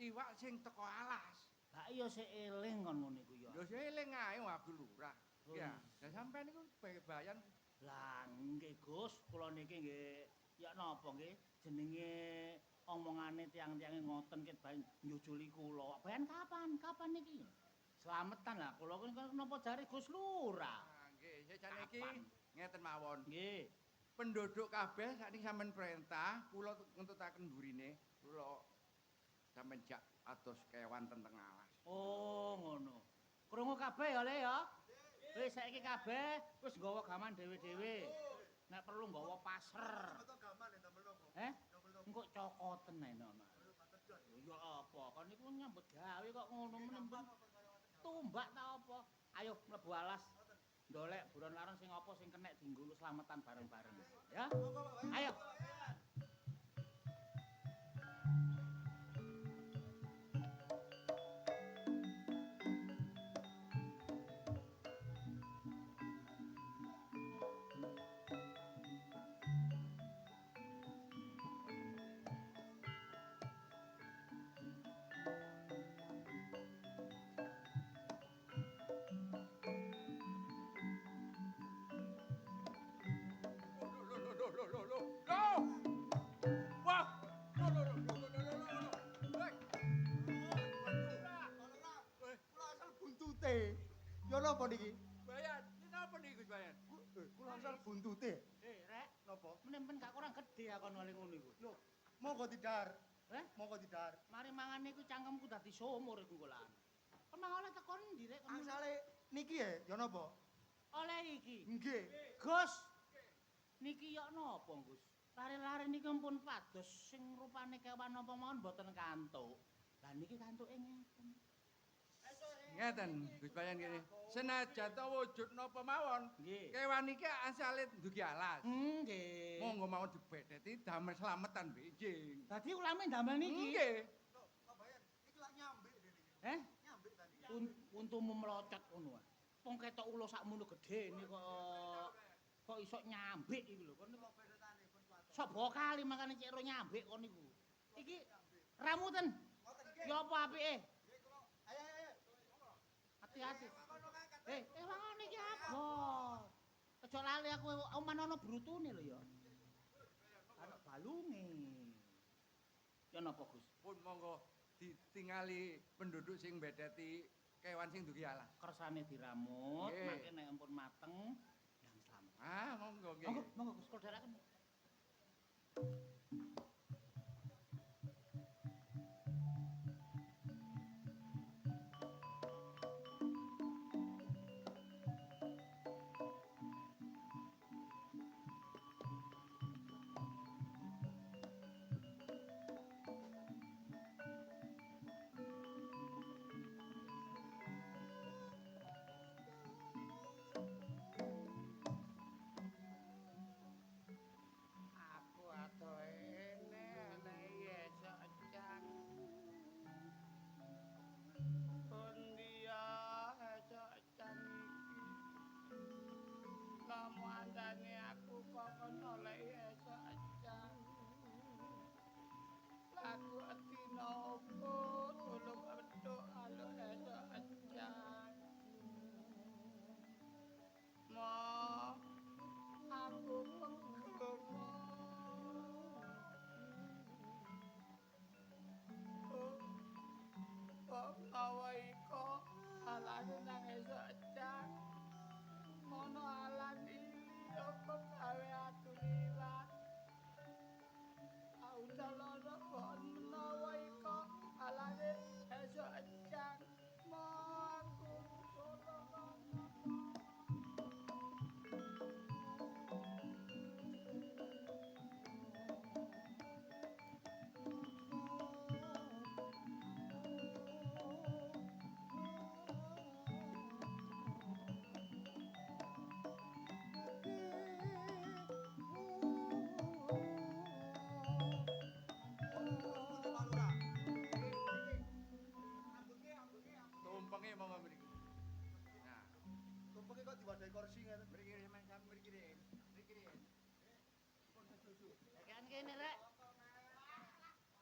iwak sing teko alas. Lah iya sik eling kon ngono iku ya. Lho sik eling ae wong aku lurah. Ya, lah sampean niku Bayan. Lah nggih Gus, kula niki nggih ya napa nggih jenenge omongane tiyang-tiyange ngoten ket bae njujuli kula. Bayan kapan? Kapan niki? Slametan lah kula napa jare Gus Lurah. Ah nggih, jane iki ngeten mawon. Nggih. Penduduk kabeh sakniki sampean perintah, kula ngentutaken mburine, kula sampean jak ados kewan ten teng alas. Oh, ngono. Krungu kabeh ya Le ya. Wis saiki kabeh wis nggawa gaman dhewe-dhewe. Nek perlu nggawa pasar. Eh? Engko cokoten ae nono. Ya apa? Kon niku nyambut gawe kok ngono meneh. Tumbak ta apa? Ayo mlebu alas. Ndolek buron laron sing apa sing kenek dienggo slametan bareng-bareng. Ya. Ayo. Ya napa niki? Bayan, iki napa niki Gus Bayan? Kula asal buntute. Eh, Rek, napa? Menempen gak kurang gedhe akon oleh ngono iku. Lho, monggo didhar. Eh? Monggo didhar. Mari mangan niku cangkemku dadi sumur iku kolan. Kon mang oleh teko ndi Rek? Asale niki ya napa? Oleh iki. Nggih. Gus. Niki ya napa, Gus? Lare-lare niki ampun pados sing rupane kewan napa mawon mboten kantuk. Lah niki kantuke ngeten. Ngeten Gus Bayan kene. Senajan to wujud napa mawon, kewan iki asale ndugi alas. Nggih. Monggo mawon dibedheti damel slametan benjing. Dadi ulame damel niki. Nggih. Lho, Pak Bayan, iki lak nyambik dene iki. Eh? Nyambik ta niki. Untumu melocot ngono wae. Wong ketok ula sakmono gedhe niki kok iso nyambik iki lho. Kon niku sok bawa kali makane cek ro nyambik kon niku. Iki ramuten. Ya apa apike? Hati-hati. Eh, wong iki abot. Aja lali aku oman ana brutune lho ya. Ana balunge. Ya napa Gus? Pun monggo ditingali penduduk sing mbedheti kewan sing dugi alas. Kersane diramut, mangke nek ampun mateng ndang slamet. Ah, monggo nggih. Monggo, monggo Gus kula dherekaken.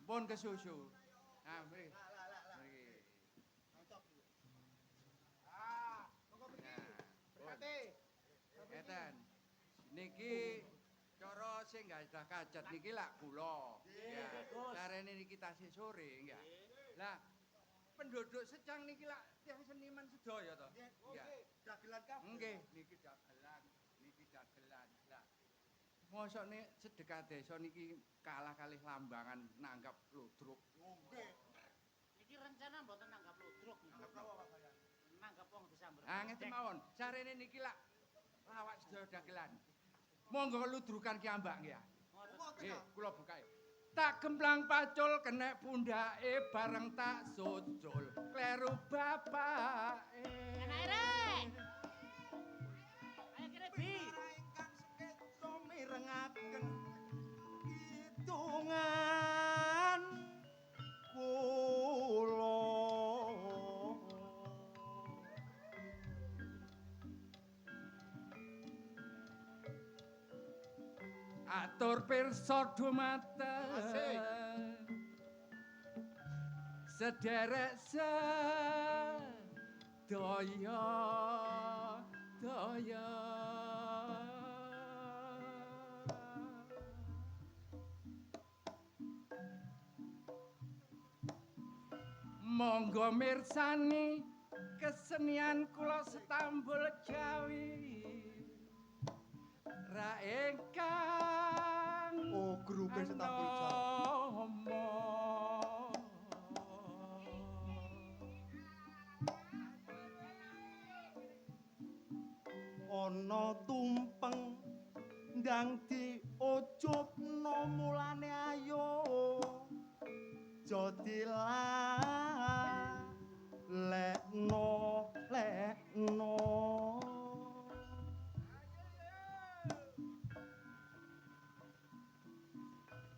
Pun kesusu. Nah, mriki. Mriki. Ah, monggo mriki. Berkate. Ngeten. Niki cara sing gadah kajat niki lak kula. Ya. Carane niki tasih sore nggih. Lah penduduk Secang niki lak tiyang seniman sedaya to. Nggih, dagelan kabeh. Nggih, niki dagelan, niki dagelan. Lah mosok nek sedekah desa niki kalah kalih lambangan nanggap ludruk. Nggih. Niki rencana mboten nanggap ludruk. Nanggap napa Pak Bayan? Nanggap wong disamber. Ah ngeten mawon, sarene niki lak lawak sedaya dagelan. Monggo ludrukan ki ambak nggih ya. Nggih, kula bukae. Tak gemplang pacul kenek pundhake bareng tak sucul kleru bapake. Enak rek. Ayo kene bi. Ingkang sekeca mirengaken kidungan kula. Atur pirsa dumateng sederek sedaya daya. Monggo mirsani kesenian kula Stambul Jawi. Ra ingkang oh grupe Stambul Jawi. Ana tumpeng ndang diujubno mulane ayo aja dilalekno lekno.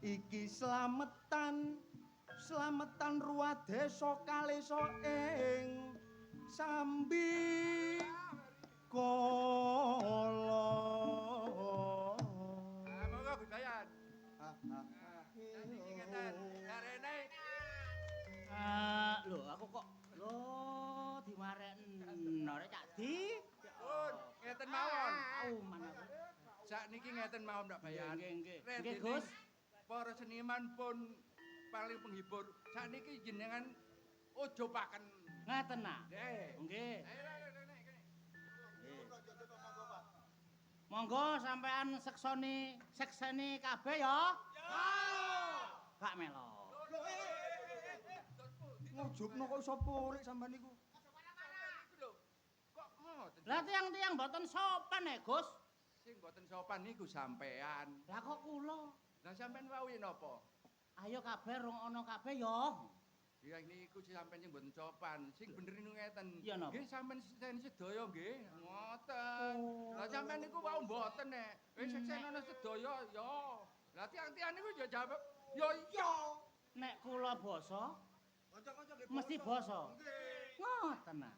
Iki slametan slametan ruwah desa kalesa ing sambi kala. Ah monggo Gus Bayan. Niki ngeten, jarene lho aku kok lho diwarekno rek Cak Di. Pun ngeten mawon. Auman aku. Sakniki ngeten mawon Mbak Bayan. Nggih nggih. Nggih Gus. Para seniman pun paling penghibur. Sakniki jenengan ojo paken. Ngaten nah. Nggih. Nggih. Monggo sampean seksoni sekseni kabeh ya. Ya. Gak melo. Ngujubno kok iso purik sampean niku. Kok ngoten? Lah tiyang-tiyang mboten sopan e, Gus. Sing mboten sopan niku sampean. Lah kok kula? Lah sampean wau yen napa? Ayo kabeh rungokno kabeh ya. Ya niku sampean sing mboten sopan. Sing bener niku ngeten. Nggih sampean seksen sedaya nggih. Ngoten. Lah sampean niku wau mboten nek. Wis seksenono sedaya ya. Lah tiyang-tiyang niku ya jawab ya iya. Nek kula basa kanca-kanca nggih mesti basa. Ngoten ah.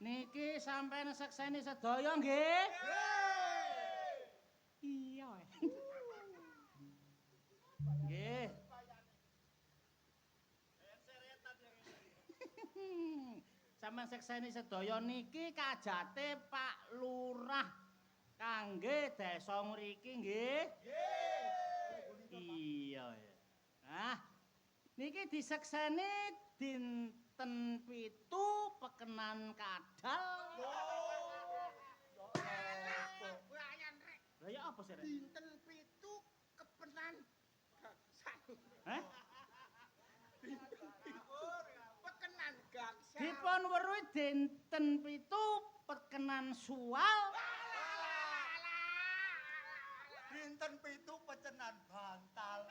Niki sampean sekseni sedaya nggih. Iya. Nggih. Sampeyan sekseni sedaya niki kajate Pak Lurah kangge desa ngriki nggih. Iya. Nah, niki disekseni dinten 7 pekenan kadal. Lah ya apa sih, Rek? Dinten 7 kepenan gangsal. Heh? Dinten 7 pekenan gangsal. Dipun weruhi dinten 7 pekenan suwal. Dinten 7 pecenan bantal.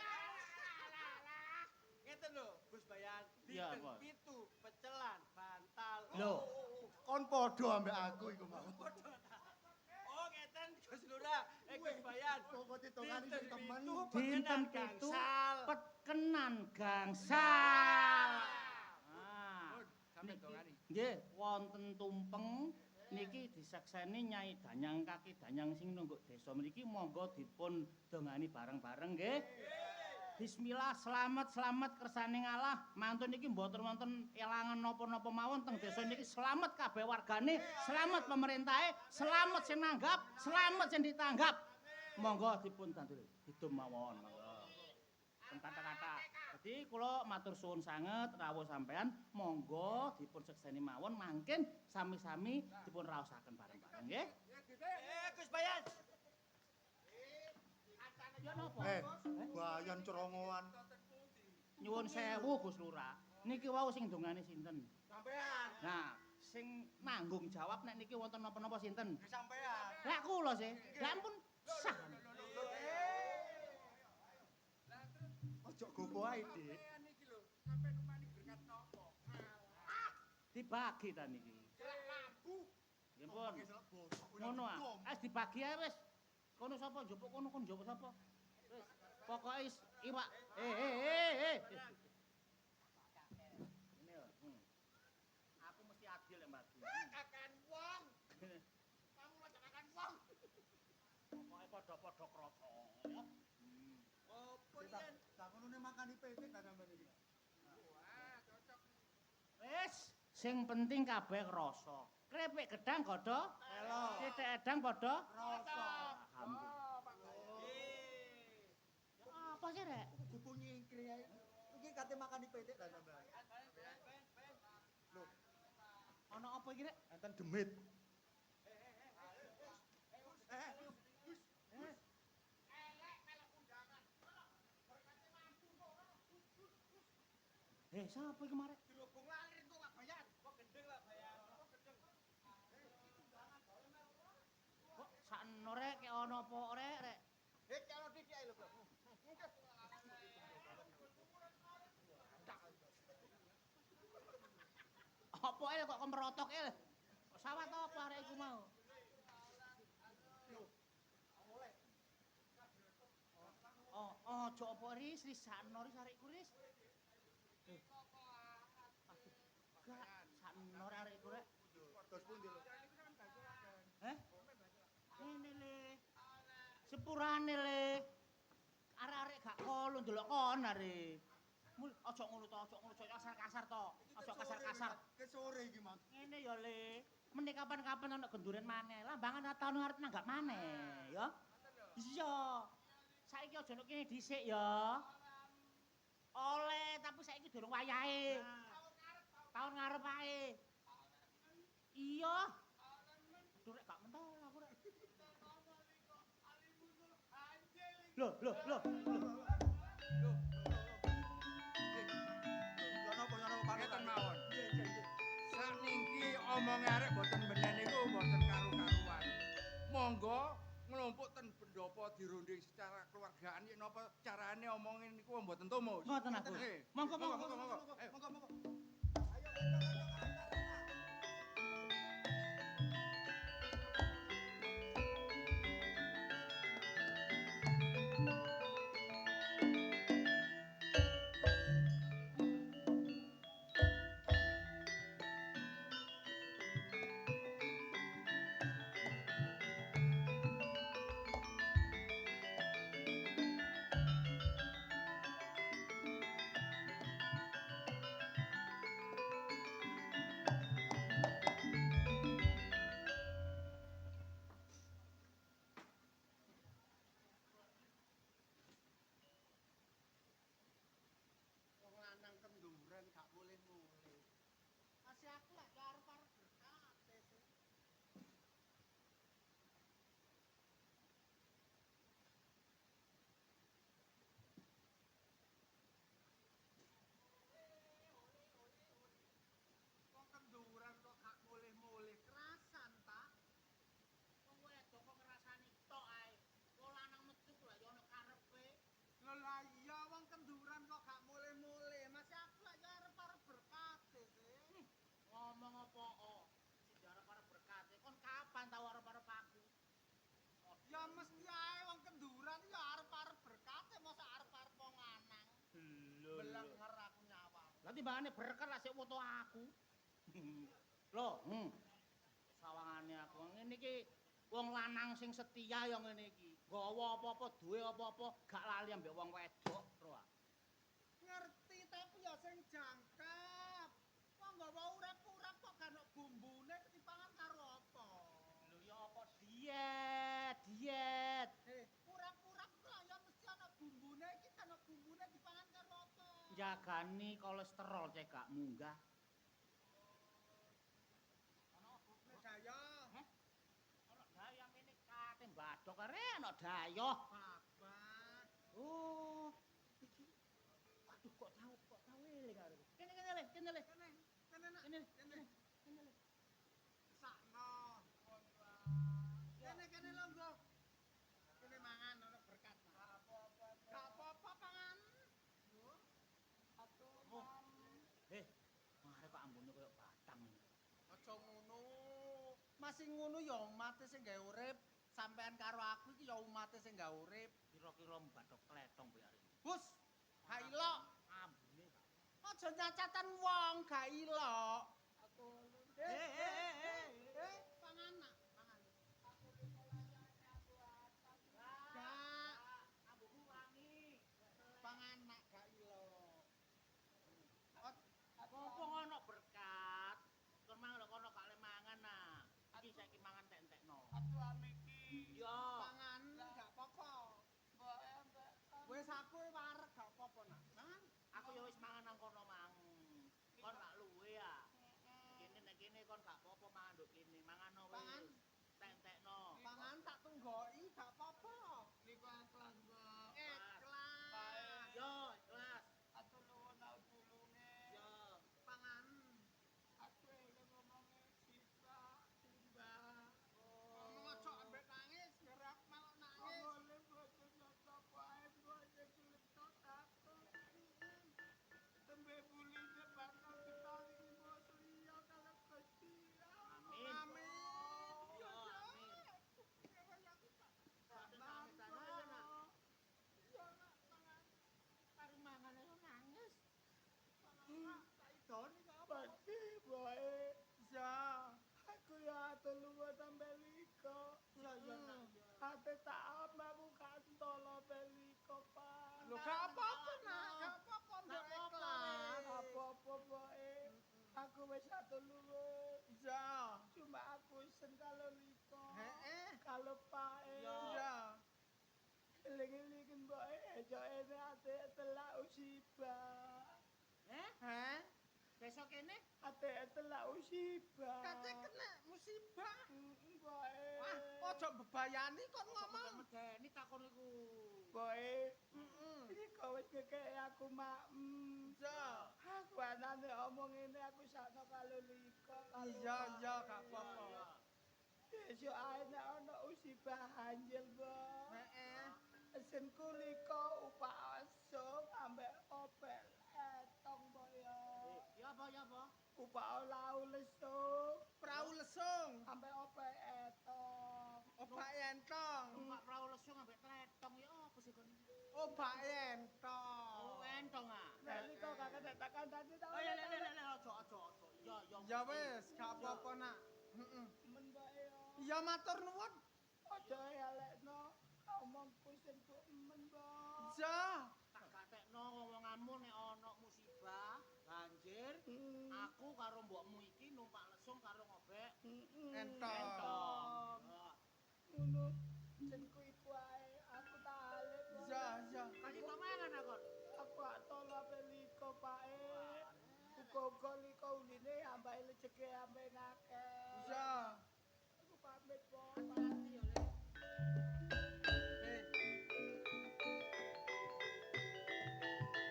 Ngeten lho, Gus Bayan. Iya, Dinten apa? 7 pecelan bantal. Lho. Kon padha ambek aku iku mau. Oh, ngeten Gus Lurah, Gus Bayan. Kok ditongani sing temen. Dinten 7 pekenan gangsal. Ah. Sampeyan dongani. Nggih, wonten tumpeng niki disekseni Nyai Danyang Kaki Danyang sing nungguk desa mriki monggo dipun dongani bareng-bareng nggih. Bismillah, selamat selamat kersane Allah. Mantun niki mboten wonten elangan napa-napa mawon teng desa niki selamat kabeh wargane, selamat pemerintahe, selamat sing nanggap, selamat sing ditanggap. Monggo dipun tanduri. Hidum mawon, monggo. Kata-kata. Dadi kula matur suwun sanget rawuh sampean, monggo dipun sekseni mawon mangkin sami-sami dipun raosaken bareng-bareng nggih. Gus Bayan. Ya napa? Bayan cerongoan. Nyuwun sewu Gus Lurah. Niki wau sing dongane sinten? Sampean. Nah, sing nanggung jawab nek niki wonten napa-napa sinten? Nggih sampean. Lah kula sih. Lah ampun sah. Ojo gopo ae, Dik. Sampean iki lho, sampean numani berkat napa? Dibagi ta niki. Selak lampu. Nggih pun. Ngono ah. Wis dibagi ae wis. Kono sapa njupuk kono kon njupuk sapa? Wis, pokoke iwak. Eh. Ini lho. Aku mesti adil lek mbagi. Kakan wong. Kamu aja kakan wong. Pokoke padha-padha krasa ya. Opo yen? Tak ngono makani pitik ta sampean iki. Wah, cocok. Wis, sing penting kabeh krasa. Krepek gedang godho, Elo. sithik edang padha Rasa. Alhamdulillah. Ya apa sih rek? Gupu nyingkri ae. Iki kate makani pitik ta sampean. Ana apa iki rek? Enten demit. Sapa iki marek? Dirobong lalir kok Pak Bayan. Kok gendeng lah Bayan. Kok gendeng. Kok sakno rek kek ana apa rek rek? Hek ana titik ae lho, Bro. Apa el kok kemerotok el? Sawat apa arek iku mau? Oh, ojo apa ris, ris sakno ris arek iku ris. Aduh, gak sakno arek iku rek. Terus pundi lho? Heh? Ngene le. Sepurane le. Arek-arek gak kolo ndelok kon arek. Mul aja ngono to, aja ngono, aja kasar-kasar to. Aja kasar-kasar. Ke sore iki, Mang. Ngene ya le. Meneh kapan-kapan ana genduren maneh. Lambangan taun arep nanggap maneh, ya. Iya. Saiki aja nek kene dhisik ya. Oleh, tapi saiki durung wayahe. Taun ngarep ae. Iya. Aduh rek gak mentol aku rek. Loh, loh, loh. Ya napa ya napa Pak Ngeten mawon. Iya, iya, iya. Sakniki omonge arek mboten benen niku mboten karu-karuan. Monggo nglumpuk ten pendopo dirunding secara keluargaan yen napa carane omongin niku mboten tumus. Ngoten aku. Monggo, monggo, monggo. Ayo. Monggo, monggo. Wong lanang kenduren gak mulih-mulih. Masih aku lak yo arep-arep berkate sih. Wong kenduren kok gak mulih-mulih, kerasan ta? Wong wedok kok ngrasani tok ae. Wong lanang metu ku lak yo ana karepe. Lho lah iya wong kenduren kok gak mulih-mulih. Masih aku lak yo arep-arep berkate sih. Ngomong apa o? Sing arep-arep berkate. Kon kapan tau arep-arep aku? Ya mesti ae wong kenduren ya arep-arep berkate, masa arep-arep wong lanang. Lho. Belenger aku nyawang. Lah timbangane berkat lah sik foto aku. Lho, Sawangane aku ngene iki wong lanang sing setia ya ngene iki. Nggawa apa-apa duwe apa-apa gak lali ambek wong wedok, ro. Ngerti tapi ya sing jangkep. Wong nggawa urap-urap kok gak ono bumbune dipangan karo apa? Lho ya apa diet, diet. Urap-urap kok ya mesti ana bumbune iki gak ono bumbune dipangan karo apa? Jagani kolesterol cek gak munggah. Nek dayoh. Heh? Ana dayoh mene kate mbadok are ana dayoh. Bapak. Oh, iki. Waduh kok tau eling aku. Kene kene le, kene le. Kene, kene nak. Kene, Kene. kene le. Sakno. Kene kene longgo. Kene mangan ana berkat. Gak apa-apa. Gak apa-apa pangan. Oh. Eh, mare kok ambune koyo batang. Aja ngono. Masih ngono ya umate sing gawe urip. Sampean karo aku iki ya umate sing gawe urip. Kira-kira mbadok tletong kowe arek. Bus, gak ilok. Ambune gak. Aja nyacatan wong gak ilok. Eh, pangan nak, pangan. Gak, Ambuku wangi. pangan nak gak ilok. Mumpung ana berkat. Kon mang lho kono gak le mangan nah. Iki saiki mangan tek-entekno. Iya. Pangan gak apa-apa. Wis aku wareg gak apa-apa nak. Mangan. Aku ya wis mangan nang kono mang. Kon lak luwe ya. Kene nek kene kon gak apa-apa mangan nduk kene, mangano wis. Pangan. Tek-entekno. Pangan tak tunggoki gak apa-apa. Niku ikhlas, Mbok. Ikhlas. Yo, ikhlas. Atur nuwun tulunge. Yo. Pangan. Aku eling ngomonge Siva, Simba. Ngomong aja ambek nangis, gerak malah nangis. Ngomongane boten sapa ae, boten gelem tok aku. Tembe buline bakal diparingi mbok liya kalau Gusti. Amin. Amin. Yo, amin. Boten nangis-nangis. Iya nak mangan. Karo mangan ayo nangis. Tak idoni kok apa? Pasti boe. Iya. Aku ya atur nuwun sampe liko. Iya iya nak. Ate tak ama aku kantolo beliko, Pak. Lho gak apa-apa nak, gak apa-apa Gak mbok apa-apa, ikhlas. Apa-apa boe. Aku wis atur nuwun. Iya. Cuma aku sen kalau liko. Heeh. Kalau pae. Iya. Eling-elingen boe ejo ene ate telak usibah. Eh, Heh. besok kene Ate telak usibah. Kate kena musibah. Boe. Wah, ojo bebayani kon ngomong. Medeni takon iku. Boe. Heeh. Iki kok wis ngekeki aku maem. Iya. Aku anane omong ngene aku sakno karo liko. Iya iya gak apa-apa. Besok ae nek ana usibah anjel, Mbok. Heeh. Esinku liko upak osong ambek opel etong, Mbok ya. Ya apa ya apa? Upak lau lesung Prau lesung, ambek opel etong. obak entong. Numpak prau lesung ambek tletong ya apa sih kon iki? Obak entong. Oh, entong ah. Nek liko gak kena tak kandhani ta. Oh, le le le le ojo ojo ojo. Ya ya. Ya wis, gak apa-apa nak. Heeh. Men Mbok ya. Iya matur nuwun. Aja elekno omongku sing mbok men, Mbok. Iya. Tak gatekno ngomonganmu nek ana musibah, banjir, aku karo mbokmu iki numpak lesung karo ngobek Entong. entong. Ngono jenku iku ae aku tak alih. Mbok. Iya iya. Kasih to mangan akon. Aku gak tolo ape liko pae. Uga-uga liko uline ambae lejeke ambe ngakeh. Iya. Aku pamit, Mbok. Hati-hati ya, Le. Eh.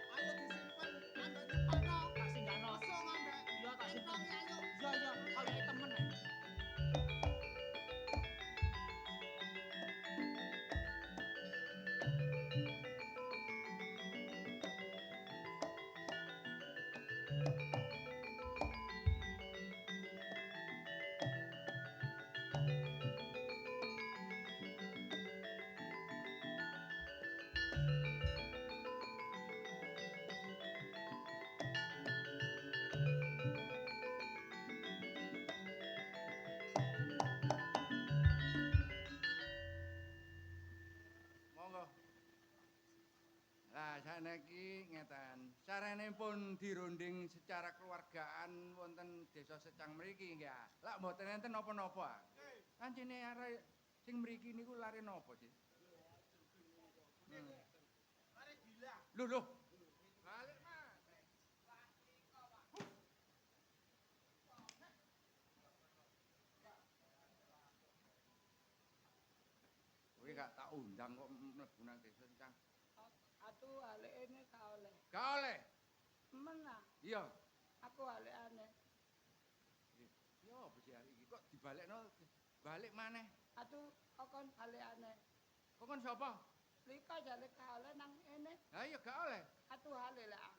Ayo disimpen ambek nyepakno. Tak singgahno. Lesung ambek Iya, tak simpen. entong ayo. Iya iya, koyo temen. eh. Ayo. Sakniki ngeten. Sarene pun dirunding secara keluargaan wonten desa Secang mriki nggih. Lak mboten enten napa-napa. Kancine arek sing mriki niku lare napa sih? Lare gila. Lho lho. Balik Mas. Kowe gak tak undang kok mlebu nang desa Secang. Atu alekene gak oleh. Gak oleh. Menah. Iya. Aku alekane. Ya apa sih arek iki kok dibalekno balik maneh. Atu kokon alekane. Kokon sapa? Lika jale gak oleh nang ene. Lah iya gak oleh. Atu hale lah.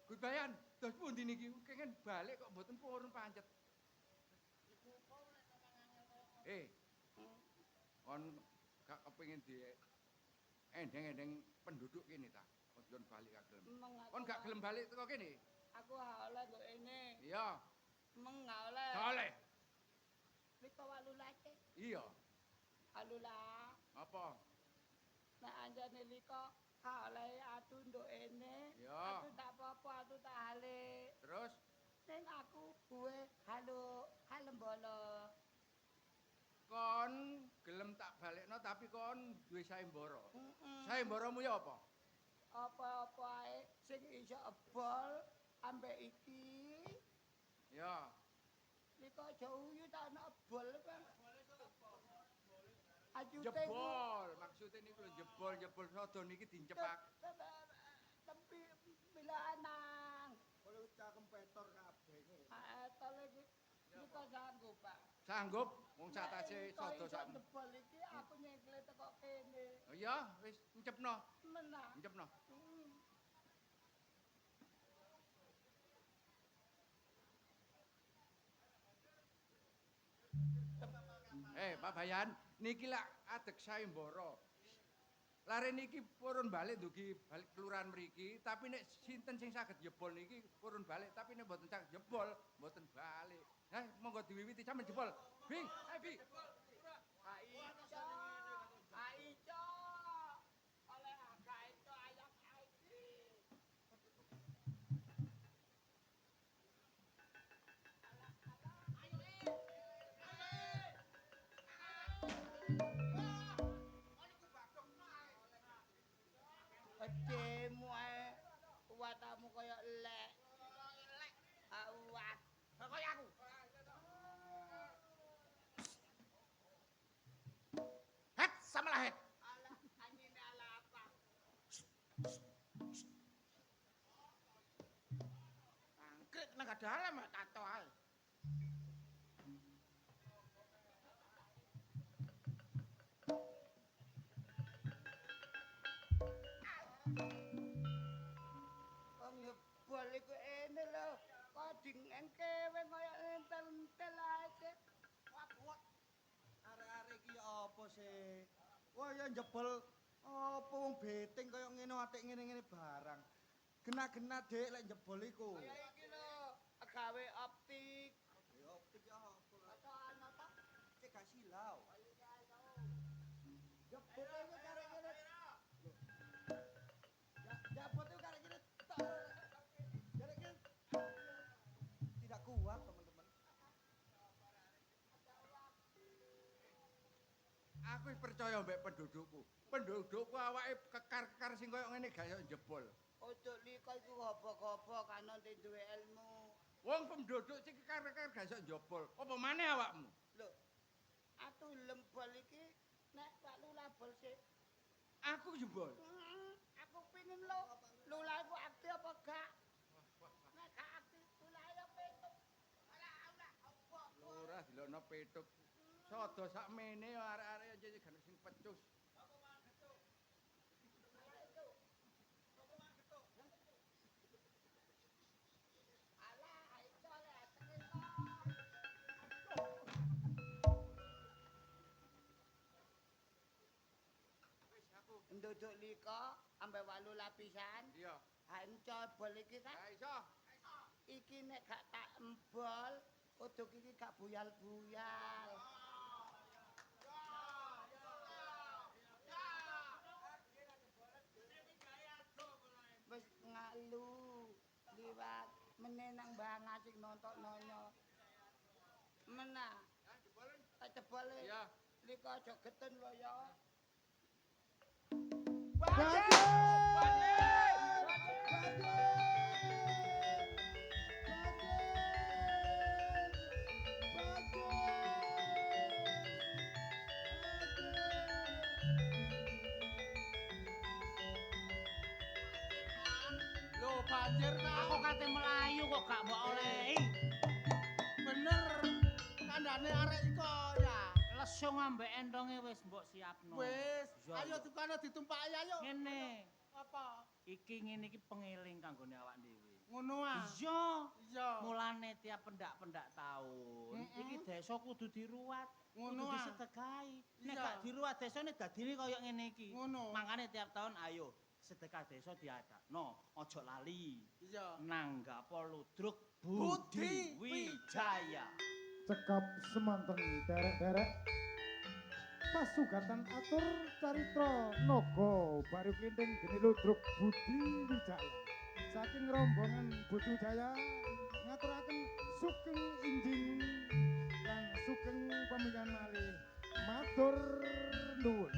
Gus Bayan, dos pundi niki kengken balik kok mboten purun pancet. Kon gak kepengin di endeng-endeng penduduk kene ta? Kon balik gak gelem. Kon gak gelem balik teko kene? Aku gak oleh kok ene. Iya. Meng gak oleh. Gak oleh. Lika walulake. Iya. Alula. Apa? Nek anjane lika gak oleh atu nduk ene. Iya. Atu tak apa-apa, atu tak hale. Terus? Ning aku buwe halu halembala. Kon gelem tak balekno tapi kon duwe sayembara. Sayembaramu ya apa? Apa-apa ae sing iso ebol ambek iki. Ya. Lika aja uyu tak ana ebol, Bang. Ajute jebol, maksude niku lho jebol-jebol sada niki dincepak. Tempi milanang. Oleh cah kempetor kabeh. Heeh, tole iki lika sanggup, Pak. Sanggup wong satase sada sak jebol iki aku nyengkle teko kene. Oh iya, wis encepno. Menah. Encepno. Pak Bayan, niki lak adeg sayembara. Lare niki purun balik dugi balik kelurahan mriki, tapi nek sinten sing saged jebol niki purun balik, tapi nek mboten saged jebol, mboten balik. Monggo diwiwiti sampeyan jebol. Bi, ayo Bi. Aico. Oleh agak itu ayak iki. Gedemu ae watamu kaya lek. Lek. Awat. Kaya aku. Het sama lah het. Alah anjine ala apa? Angkrik nang dalem tato ae. Wong jebol iku ene lho. Kok dingengke kaya entel-entel ae. Wah, arek-arek iki apa sih? Wah ya jebol apa wong beting kaya ngene atik ngene-ngene barang. Gena-gena Dik lek jebol iku. Kaya iki lho, gawe optik. Gawe optik ya apa? Atau ana ta? Cek gak silau. Jebol iku karek ngene. Ya jebol iku karek ngene tok. Karek ngene. Tidak kuat, teman-teman. Aku wis percaya mbek pendudukku. Pendudukku awake kekar-kekar sing koyo ngene gak iso jebol. Ojo lika iku gobo-gobo kan nanti duwe ilmu. Wong penduduk sing kekar-kekar gak iso jebol. Apa maneh awakmu? Lho. Atu lembol iki nek Pak Lula bol sik. Aku jebol. Aku pengin lho, Lula iku aktif apa gak? Nek gak aktif, Lula ya petuk. Alah, alah, apa? Lurah dilokno petuk. Sada sakmene arek-arek aja gak sing pecus. Alah, iso lek Wis aku. Nduduk lika ambek 8 lapisan. Iya. Ha encobol iki kan. Gak iso. Iki nek gak tak embol, kodok iki gak buyal-buyal. melu liwat meneh nang Mbah sing nonton nonyo. Mena. Tak jebole. Iya. Liko aja getun lho ya. Lho banjir ta. Aku kate melayu kok gak mbok olehi. Bener. Kandhane arek iko ya. Lesung ambek entonge wis mbok siapno. Wis, Iya, ayo iya. tukane ditumpaki ayo. Ngene. Apa? Iki ngene iki pengeling kanggone awak dhewe. Ngono ah. Iya. Iya. Mulane tiap pendak-pendak taun, iki desa kudu diruwat, Ngono kudu ah. disedekahi. Nek Iya. gak diruwat desane dadine kaya ngene iki. Ngono. Mangkane tiap tahun ayo sedekah desa diadakno, aja lali. Iya. Nanggapo ludruk Budi Budi Wijaya. Cekap semanten derek-derek pasugatan atur caritra naga baru klinting geni ludruk Budi Wijaya. Saking rombongan Budi Wijaya ngaturaken sugeng injing lan sugeng pemilihan malih. Matur nuwun.